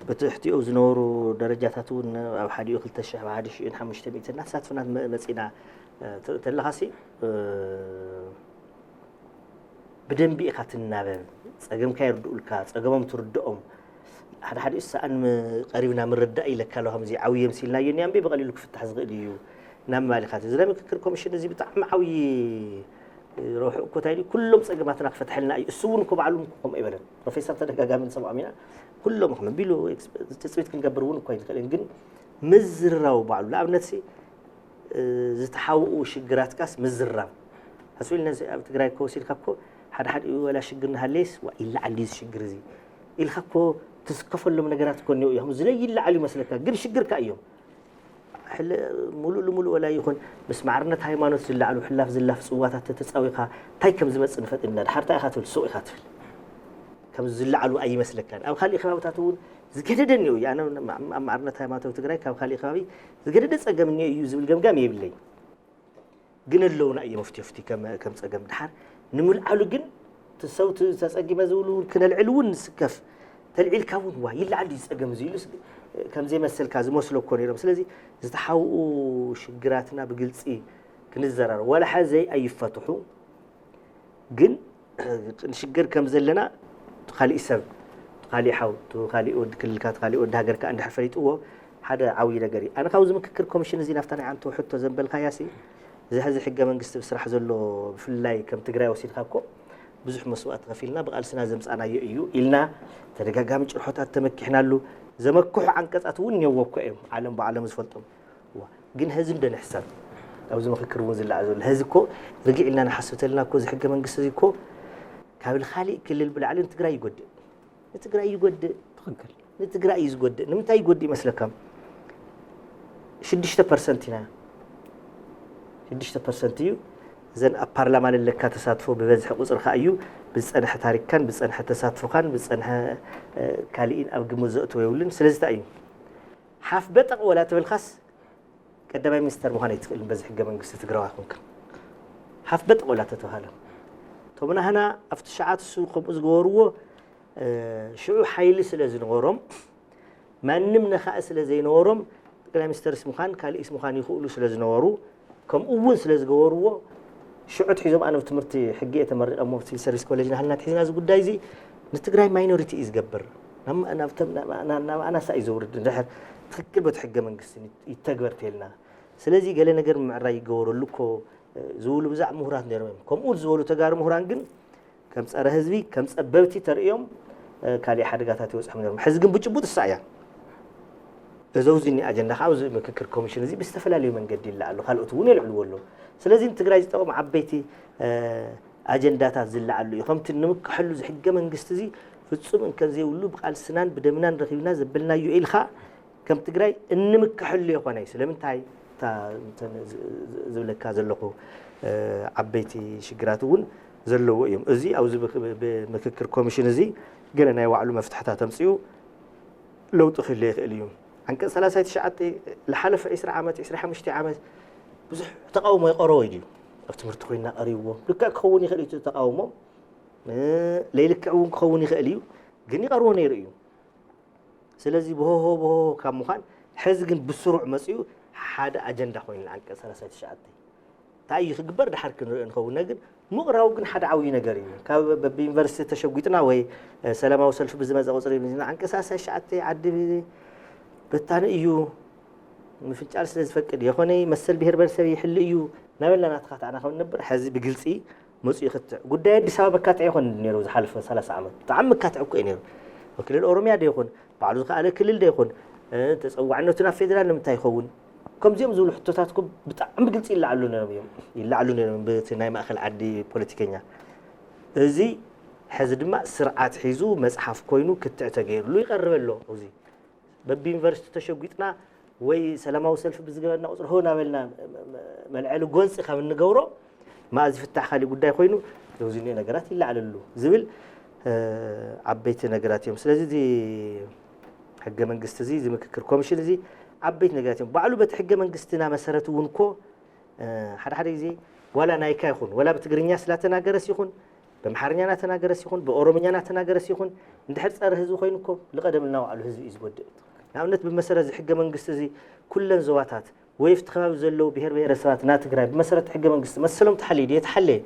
ብትሕቲኡ ዝነበሩ ደረጃታት እውን ኣብ ሓዲኡ ክልተ ሽሕ፣ ኣብ ሓደ ሽሕን ሓሙሽተ ሚእትን እናተሳትፍና መ-፣ መጺና፣ እ፣ ተ-፣ ተለኻሲ፣ እ፣ ብደንቢ ኢኻ ትናበብ። ጸገምካ የርድኡልካ፣ ጸገሞም ትርድኦም። ሓደ ሓዲኡ ሰኣን ም-፣ ቀሪብና ምርዳእ ኢለካ ኣሎ፣ ከምዚ ዓብየ መሲልናዮ እኒኣ እምበይ ብቐሊሉ ክፍታሕ ዝኽእል እዩ። ናብ ምባል ኢኻ። እዚ ናይ ምክክር ኮሚሽን እዚ ብጣዕሚ ዓብዪ ረብሑ እኮ እንታይ ድዩ? ኩሎም ጸገማትና ክፈትሐልና እዩ። እሱ እውን እኮ ባዕሉ እኮ ከምኡ ኣይበለን። ፕሮፌሰር ተደጋጋሚ ንሰምዖም ኢና። ኩሎም ከም ቢሉ ኤክስ-፣ ትጽቢት ክንገብር እውን እኮ ኣይንኽእልን። ግን ምዝርራቡ ባዕሉ፣ ንኣብነት ሲ፣ እ፣ ዝተሓውኡ ሽግራትካስ ምዝራብ። ሕስብ ኢልና ሲ ኣብ ትግራይ እኮ ወሲድካ እኮ ሓደ ሓደ ወላ ሽግር እናሃለየስ፣ ዋ፣ ይለዓል ድዩ እዚ ሽግር እዚ ኢልካ እኮ ትስከፈሎም ነገራት እኮ እኒኦ እዮም። ዝለይ ይለዓሉ ይመስለካ፣ ግን ሽግርካ እዮም። ሕለ-፣ ሙሉእ ልሙሉእ ወላ ይኹን ምስ ማዕርነት ሃይማኖት ዝለዓሉ ሕላፍ ዝላፍ ጽዋታት ተተጻዊኻ እንታይ ከም ዝመጽእ ንፈልጥ ኢና። ድሓር እንታይ ኢኻ ትብል? ሱቕ ኢኻ ትብል። ከም ዝለዓሉ ኣይመስለካን። ኣብ ካሊእ ከባብታት እውን ዝገደደ እኒኦ እዩ። ኣነ ኣብ ማዕርነት ሃይማኖታዊ ትግራይ ካብ ካሊእ ከባቢ ዝገደደ ጸገም እኒኦ እዩ ዝብል ገምጋም የብለይ። ግን ኣለውና እዮም መፍትዮ ፍቲ ከም፣ ከም ጸገም ድሓር ንምልዓሉ ግን እቲ ሰው ት-፣ ተጸጊመ ዝብሉ እውን ክነልዕል እውን ንስከፍ። ተልዒልካ እውን ዋ ይለዓል ድዩ ጸገም እዚ ኢሉ ስ-፣ ከም ዘይመሰልካ ዝመስሎ እኮ ነይሮም። ስለዚ ዝተሓውኡ ሽግራትና ብግልጺ ክንዘራረብ። ዋላ ሓዘይ ኣይፈትሑ፣ ግን ንሽግር ከም ዘለና እቲ ካሊእ ሰብ፣ እቲ ካሊእ ሓው፣ እቲ ካሊእ ወዲ ክልልካ፣ እቲ ካሊእ ወዲ ሃገርካ እንድሕር ፈሊጥዎ ሓደ ዓብዪ ነገር እዩ። ኣነ ካብዚ ምክክር ኮሚሽን እዚ ናብታ ናይ ዓንቶ ሕቶ ዘንበልካያ ሲ፣ እዚ ሕዚ ሕገ መንግስቲ ብስራሕ ዘሎ ብፍላይ ከም ትግራይ ወሲድካ እኮ ብዙሕ መስዋእቲ ከፊልና ብቃልስና ዘምፃናዮ እዩ ኢልና ተደጋጋሚ ጭርሖታት ተመኪሕናሉ። ዘመክሑ ዓንቀፃት እውን እኒአዎ እኮ እዮም፣ ዓለም ብዓለም ዝፈልጦም። እዋ፣ ግን ሀዚ እንደ ንሕሰብ ኣብዚ ምክክር እውን ዝለዓል ዘሎ ሀዚ እኮ ርግዕ ኢልና ንሓስብ ተልና እኮ እዚ ሕገ መንግስቲ እዚ እኮ ካብ ካሊእ ክልል ብላዕሊ ንትግራይ ይጎድእ። ንትግራይ ይጎድእ። ትኽክል። ንትግራይ እዩ ዝጎድእ። ንምንታይ ይጎድእ ይመስለካ? ሽዱሽተ ፐርሰንት ኢና። ሽዱሽተ ፐርሰንት እዩ። እዘን ኣብ ፓርላማ ለለካ ተሳትፎ ብበዝሒ ቁፅርካ እዩ። ብዝፀንሐ ታሪክካን ብዝፀንሐ ተሳትፎኻን ብዝፀንሐ፣ እ፣ ካሊእን ኣብ ግምት ዘእትዎ የብሉን። ስለዚ እንታይ እዩ? ሓፍ በጠቕ ወላ ተበልካስ ቀዳማይ ሚኒስተር ምዃን ኣይትኽእልን በዚ ሕገ መንግስቲ ትግራዋይ ኮንካ። ሓፍ በጠቕ ወላ ተተባሃለ። እቶም ናህና ኣብቲ ሸዓት እሱ ከምኡ ዝገበርዎ፣ እ፣ ሽዑ ሓይሊ ስለ ዝነበሮም፣ ማንም ነኻኢ ስለ ዘይነበሮም፣ ጠቅላይ ሚኒስተርስ ምዃን፣ ካሊእስ ምዃን ይኽእሉ ስለ ዝነበሩ፣ ከምኡ እውን ስለ ዝገበርዎ፣ ሽዑ ኣትሒዞም፣ ኣነ ብትምህርቲ ሕጊ እየ ተመሪቐ እሞ፣ ብሲቪል ሰርቪስ ኮሌጅ ናህልና ኣትሒዝና፣ እዚ ጉዳይ እዚ ንትግራይ ማይኖሪቲ እዩ ዝገብር። ናብ፣ ናብ፣ ናብ፣ ናብ፣ ናብ ኣናሳ እዩ ዘውርድ። እንድሕር ትኽክል በቲ ሕገ መንግስቲ ይተግበር ተልና። ስለዚ ገለ ነገር ምዕራይ ይገበረሉ እኮ፣ እ፣ ዝብሉ ብዛዕ ምሁራት ነይሮም እዮም። ከምኡ ዝበሉ ተጋሩ ምሁራን ግን ከም ጸረ ህዝቢ፣ ከም ጸበብቲ ተርእዮም፣ እ፣ ካሊእ ሓደጋታት ይበጽሖም ነይሮም። ሕዚ ግን ብጭቡጥ እሳ እያ። እዞ እዚ እኒ ኣጀንዳ ከዓ ኣብዚ ምክክር ኮሚሽን እዚ ብዝተፈላለዩ መንገዲ ይለዓሉ፣ ካልኦት እውን የልዕልዎ ኣለዉ። ስለዚ ንትግራይ ዝጠቕሙ ዓበይቲ፣ እ፣ ኣጀንዳታት ዝለዓሉ እዩ። ከምቲ ንምክሐሉ እዚ ሕገ መንግስቲ እዚ ፍጹም እንከን ዘይብሉ ብቃልስናን ብደምናን ረኺብና ዘበልናዮ ኢልካ ከም ትግራይ እንምክሐሉ የኾነይ። ስለምንታይ? እታ እንተን ዝ-፣ ዝ-፣ ዝብለካ ዘለኹ፣ እ፣ ዓበይቲ ሽግራት እውን ዘለዎ እዮም። እዚ ኣብዚ ብክ-፣ ብ-፣ ብምክክር ኮሚሽን እዚ ገለ ናይ ባዕሉ መፍትሕታት ኣምፅኡ ለውጢ ክህልዮ ይኽእል እዩ። ዓንቀፅ ሰላሳ ትሽዓተ ዝሓለፈ ዕስራ ዓመት፣ ዕስራ ሓሙሽተ ዓመት ብዙሕ ተቃውሞ የቐረቦ እዩ ድዩ? ኣብ ትምህርቲ ኮይና ቀሪብዎ። ልክዕ ክኸውን ይኽእል እዩ እቲ ተቃውሞ፣ እ፣ ለይልክዕ እውን ክኸውን ይኽእል እዩ፣ ግን ይቐርቦ ነይሩ እዩ። ስለዚ ብሆሆ ብሆሆ ካብ ምዃን ሕዚ ግን ብስሩዕ መፂኡ ሓደ ኣጀንዳ ኮይኑ ዓንቀፅ ሰላሳ ትሽዓተ እንታይ እዩ ክግበር ድሓር ክንርኢ ንኸውን። ግን ምቕራቡ ግን ሓደ ዓብዪ ነገር እዩ። ካብ በብዩኒቨርሲቲ ተሸጒጥና ወይ ሰላማዊ ሰልፊ ብዝመፀ ቁፅሪ ዓንቀፅ ሰላሳ ትሽዓተ ዓዲ በታኒ እዩ፣ ምፍንጫል ስለ ዝፈቅድ የኾነ መሰል ብሄር ብሄረሰብ ይሕሉ እዩ እናበልና እናተኻታዕና ከም ንነብር ሕዚ ብግልፂ መፅኡ ይኽትዕ። ጉዳይ ኣዲስ ኣበባ መካትዒ ይኾን ነይሩ ዝሓለፈ ሰላሳ ዓመት ብጣዕሚ መካትዒ እኮ እዩ ነይሩ። ክልል ኦሮሚያ ዶ ይኹን ባዕሉ ዝኸኣለ ክልል ዶ ይኹን፣ እ፣ ተፀዋዕነቱ ናብ ፌዴራል ንምንታይ ይኸውን? ከምዚኦም ዝብሉ ሕቶታት እኮ ብጣዕሚ ብግልፂ ይለዓሉ ነይሮም እዮም። ይለዓሉ ነይሮም በቲ ናይ ማእኸል ዓዲ ፖለቲከኛ። እዚ ሕዚ ድማ ስርዓት ሒዙ መፅሓፍ ኮይኑ ክትዕ ተገይርሉ ይቐርብ ኣሎ። እዚ በብዩኒቨርሲቲ ተሸጒጥና ወይ ሰላማዊ ሰልፊ ብዝገበርና ቁፅሪ ሆ እናበልና መልዐሊ ጎንፂ ካብ እንገብሮ ማእዚ ፍታሕ ካሊእ ጉዳይ ኮይኑ እዚ እኒኦ ነገራት ይለዓለሉ ዝብል፣ እ፣ ዓበይቲ ነገራት እዮም። ስለዚ እዚ ሕገ መንግስቲ እዚ፣ እዚ ምክክር ኮሚሽን እዚ ዓበይቲ ነገራት እዮም። ባዕሉ በቲ ሕገ መንግስትና መሰረት እውን እኮ፣ እ፣ ሓደ ሓደ ግዜ ዋላ ናይካ ይኹን፣ ዋላ ብትግርኛ ስላተናገረስ ይኹን፣ በምሓርኛ ናተናገረስ ይኹን፣ ብኦሮምኛ ናተናገረስ ይኹን፣ እንድሕር ጸረ ህዝቢ ኮይኑ እኮ ንቐደም እናወዓሉ ህዝቢ እዩ ዝጎድእ። ንኣብነት ብመሰረት እዚ ሕገ መንግስቲ እዚ ኩለን ዞባታት ወይ ኣብቲ ከባቢ ዘለዉ ብሄር ብሄረሰባት ናይ ትግራይ ብመሰረት ሕገ መንግስቲ መሰሎም ተሓልዩ ድዩ? የተሓለየ።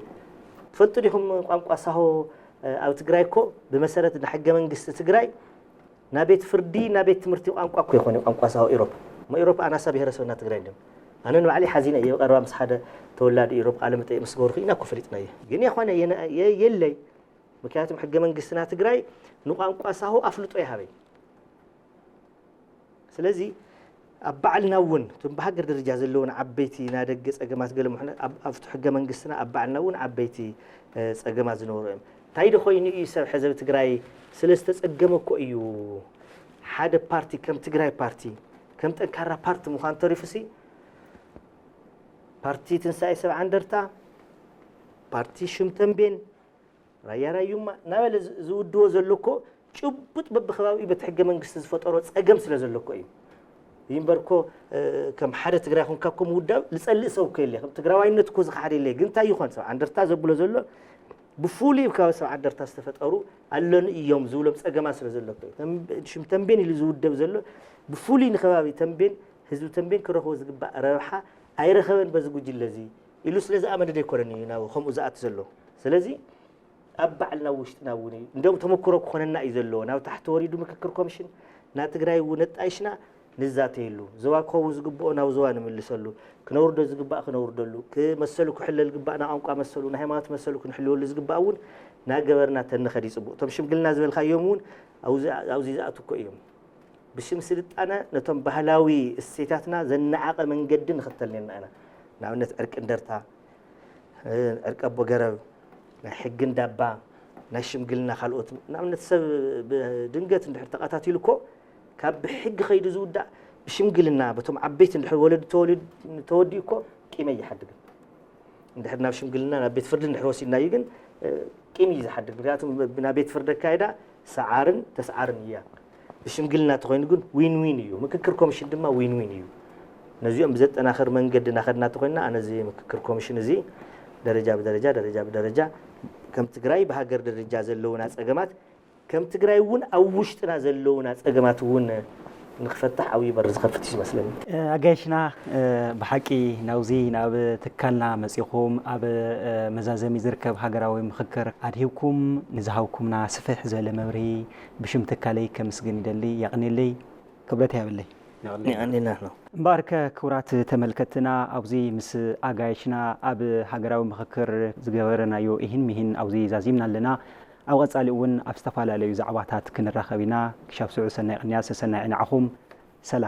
ትፈልጡ ዲኹም ቋንቋ ሳሆ፣ እ፣ ኣብ ትግራይ እኮ ብመሰረት ናይ ሕገ መንግስቲ ትግራይ ናብ ቤት ፍርዲ፣ ናብ ቤት ትምህርቲ ቋንቋ እኮ ይኾን እዩ ቋንቋ ሳሆ ኢሮፕ። እሞ ኢሮፕ ኣናሳ ብሄረሰብ ናይ ትግራይ እንድዮም። ኣነ ንባዕለይ ሓዚነ እየ። ቀረባ ምስ ሓደ ተወላዲ ኢሮፕ ቃለ መጠይቕ ምስ ገበርኩ ኢና እኮ ፈሊጥናዮ። ግን የኾነ የነ-፣ የ-፣ የለይ። ምክንያቱም ሕገ መንግስትና ትግራይ ንቋንቋ ሳሆ ኣፍልጦ ይሃበይ። ስለዚ ኣብ ባዕልና እውን እቶም ብሃገር ደረጃ ዘለውን ዓበይቲ ናይ ደገ ጸገማት ገለ ምሕነ-፣ ኣብ-፣ ኣብቲ ሕገ መንግስትና ኣብ ባዕልና እውን ዓበይቲ፣ እ፣ ጸገማት ዝነበሩ እዮም። እንታይ ዶ ኮይኑ እዩ ሰብ ሕዚ ኣብ ትግራይ ስለ ዝተጸገመ እኮ እዩ ሓደ ፓርቲ ከም ትግራይ ፓርቲ፣ ከም ጠንካራ ፓርቲ ምዃን ተሪፉሲ ፓርቲ ትንሳኤ ሰብዓ እንደርታ፣ ፓርቲ ሽም ተንቤን፣ ራያ ራዩማ እናበለ ዝ-፣ ዝውድቦ ዘሎ እኮ ጭቡጥ በብከባቢኡ በቲ ሕገ መንግስቲ ዝፈጠሮ ጸገም ስለ ዘሎ እኮ እዩ። ይምበር እኮ፣ እ፣ ከም ሓደ ትግራይ ኮንካ እኮ ምውዳብ ዝጸልእ ሰብ እኮ የለ። ከም ትግራዋይነት እኮ ዝኸሓድ የለ። ግን እንታይ ይኾን ሰብ ዓንደርታ ዘብሎ ዘሎ ብፍሉይ ኣብ ከባቢ ሰብ ዓንደርታ ዝተፈጠሩ ኣለኑ እዮም ዝብሎም ጸገማት ስለ ዘሎ እኮ እዩ። ተም-፣ ሽም ተንቤን ኢሉ ዝውደብ ዘሎ ብፍሉይ ንከባቢ ተንቤን፣ ህዝቢ ተንቤን ክረኽቦ ዝግባእ ረብሓ ኣይረኸበን በዚ ጉጅለ እዚ ኢሉ ስለ ዝኣመነ ዶ ኣይኮነን እዩ ናብ ከምኡ ዝኣቱ ዘሎ። ስለዚ ኣብ ባዕልና ውሽጥና እውን እዩ። እንደውም ተመክሮ ክኾነና እዩ ዘለዎ። ናብ ታሕቲ ወሪዱ ምክክር ኮሚሽን ናይ ትግራይ እውን ኣጣይሽና ንዛተየሉ። ዞባ ክኸውን ዝግብኦ ናብ ዞባ ንምልሰሉ። ክነውርዶ ዝግባእ ክነውርደሉ። ክመሰሉ ክሕለል ዝግባእ ናይ ቋንቋ መሰሉ፣ ናይ ሃይማኖት መሰሉ ክንሕልወሉ ዝግባእ እውን ናገበርና ተንኸድ ይጽቡቕ። እቶም ሽምግልና ዝበልካዮም እውን ኣብዚ፣ ኣብዚ ዝኣቱ እኮ እዮም። ብሽም ስልጣነ ነቶም ባህላዊ እሴታትና ዘነዓቐ መንገዲ ንኽተል ነርና ኢና። ንኣብነት ዕርቂ እንደርታ፣ እ፣ ዕርቂ ኣቦ ገረብ፣ ናይ ሕጊ እንዳባ፣ ናይ ሽምግልና ካልኦት። ንኣብነት ሰብ ብድንገት እንድሕር ተቐታቲሉ እኮ ካብ ብሕጊ ከይዱ ዝውዳእ ብሽምግልና በቶም ዓበይቲ እንድሕር ወለዲ ተወሊዱ፣ ተወዲኡ እኮ ቂመ ይሓድግን። እንድሕር ናብ ሽምግልና ናብ ቤት ፍርዲ እንድሕር ወሲድናዩ ግን፣ እ፣ ቂም እዩ ዝሓድግ። ምክንያቱ ብ-፣ ናብ ቤት ፍርዲ ኣካይዳ ሰዓርን ተስዓርን እያ። ብሽምግልና ተኾይኑ ግን ዊን ዊን እዩ። ምክክር ኮሚሽን ድማ ዊን ዊን እዩ። ነዚኦም ብዘጠናኽር መንገዲ እናኸድና ተኾይንና ኣነ እዚ ምክክር ኮሚሽን እዚ ደረጃ ብደረጃ፣ ደረጃ ብደረጃ ከም ትግራይ ብሃገር ደረጃ ዘለውና ጸገማት ከም ትግራይ እውን ኣብ ውሽጥና ዘለውና ጸገማት እውን ንክፈታሕ ዓብዪ በር ዝኸፍት እዩ ዝመስለኒ። ኣጋይሽና፣ ብሓቂ ናብዚ ናብ ትካልና መጺኹም ኣብ መዛዘሚ ዝርከብ ሃገራዊ ምኽክር ኣድሂብኩም ንዝሃብኩምና ስፍሕ ዝበለ መብርሂ ብሽም ትካለይ ከመስግን ይደሊ። የቐንየለይ። ክብረት ይሃበለይ። የቐንየልና ነው። እምበኣርከ ክቡራት ተመልከትና ኣብዚ ምስ ኣጋይሽና ኣብ ሃገራዊ ምኽክር ዝገበረናዮ ኢሂን ሚሂን ኣብዚ ዛዚምና ኣለና። ኣብ ቀጻሊ እውን ኣብ ዝተፈላለዩ ዛዕባታት ክንራኸብ ኢና። ክሻብ ስዑ ሰናይ ቅንያት ሰሰናይ ንዓኹም። ሰላም።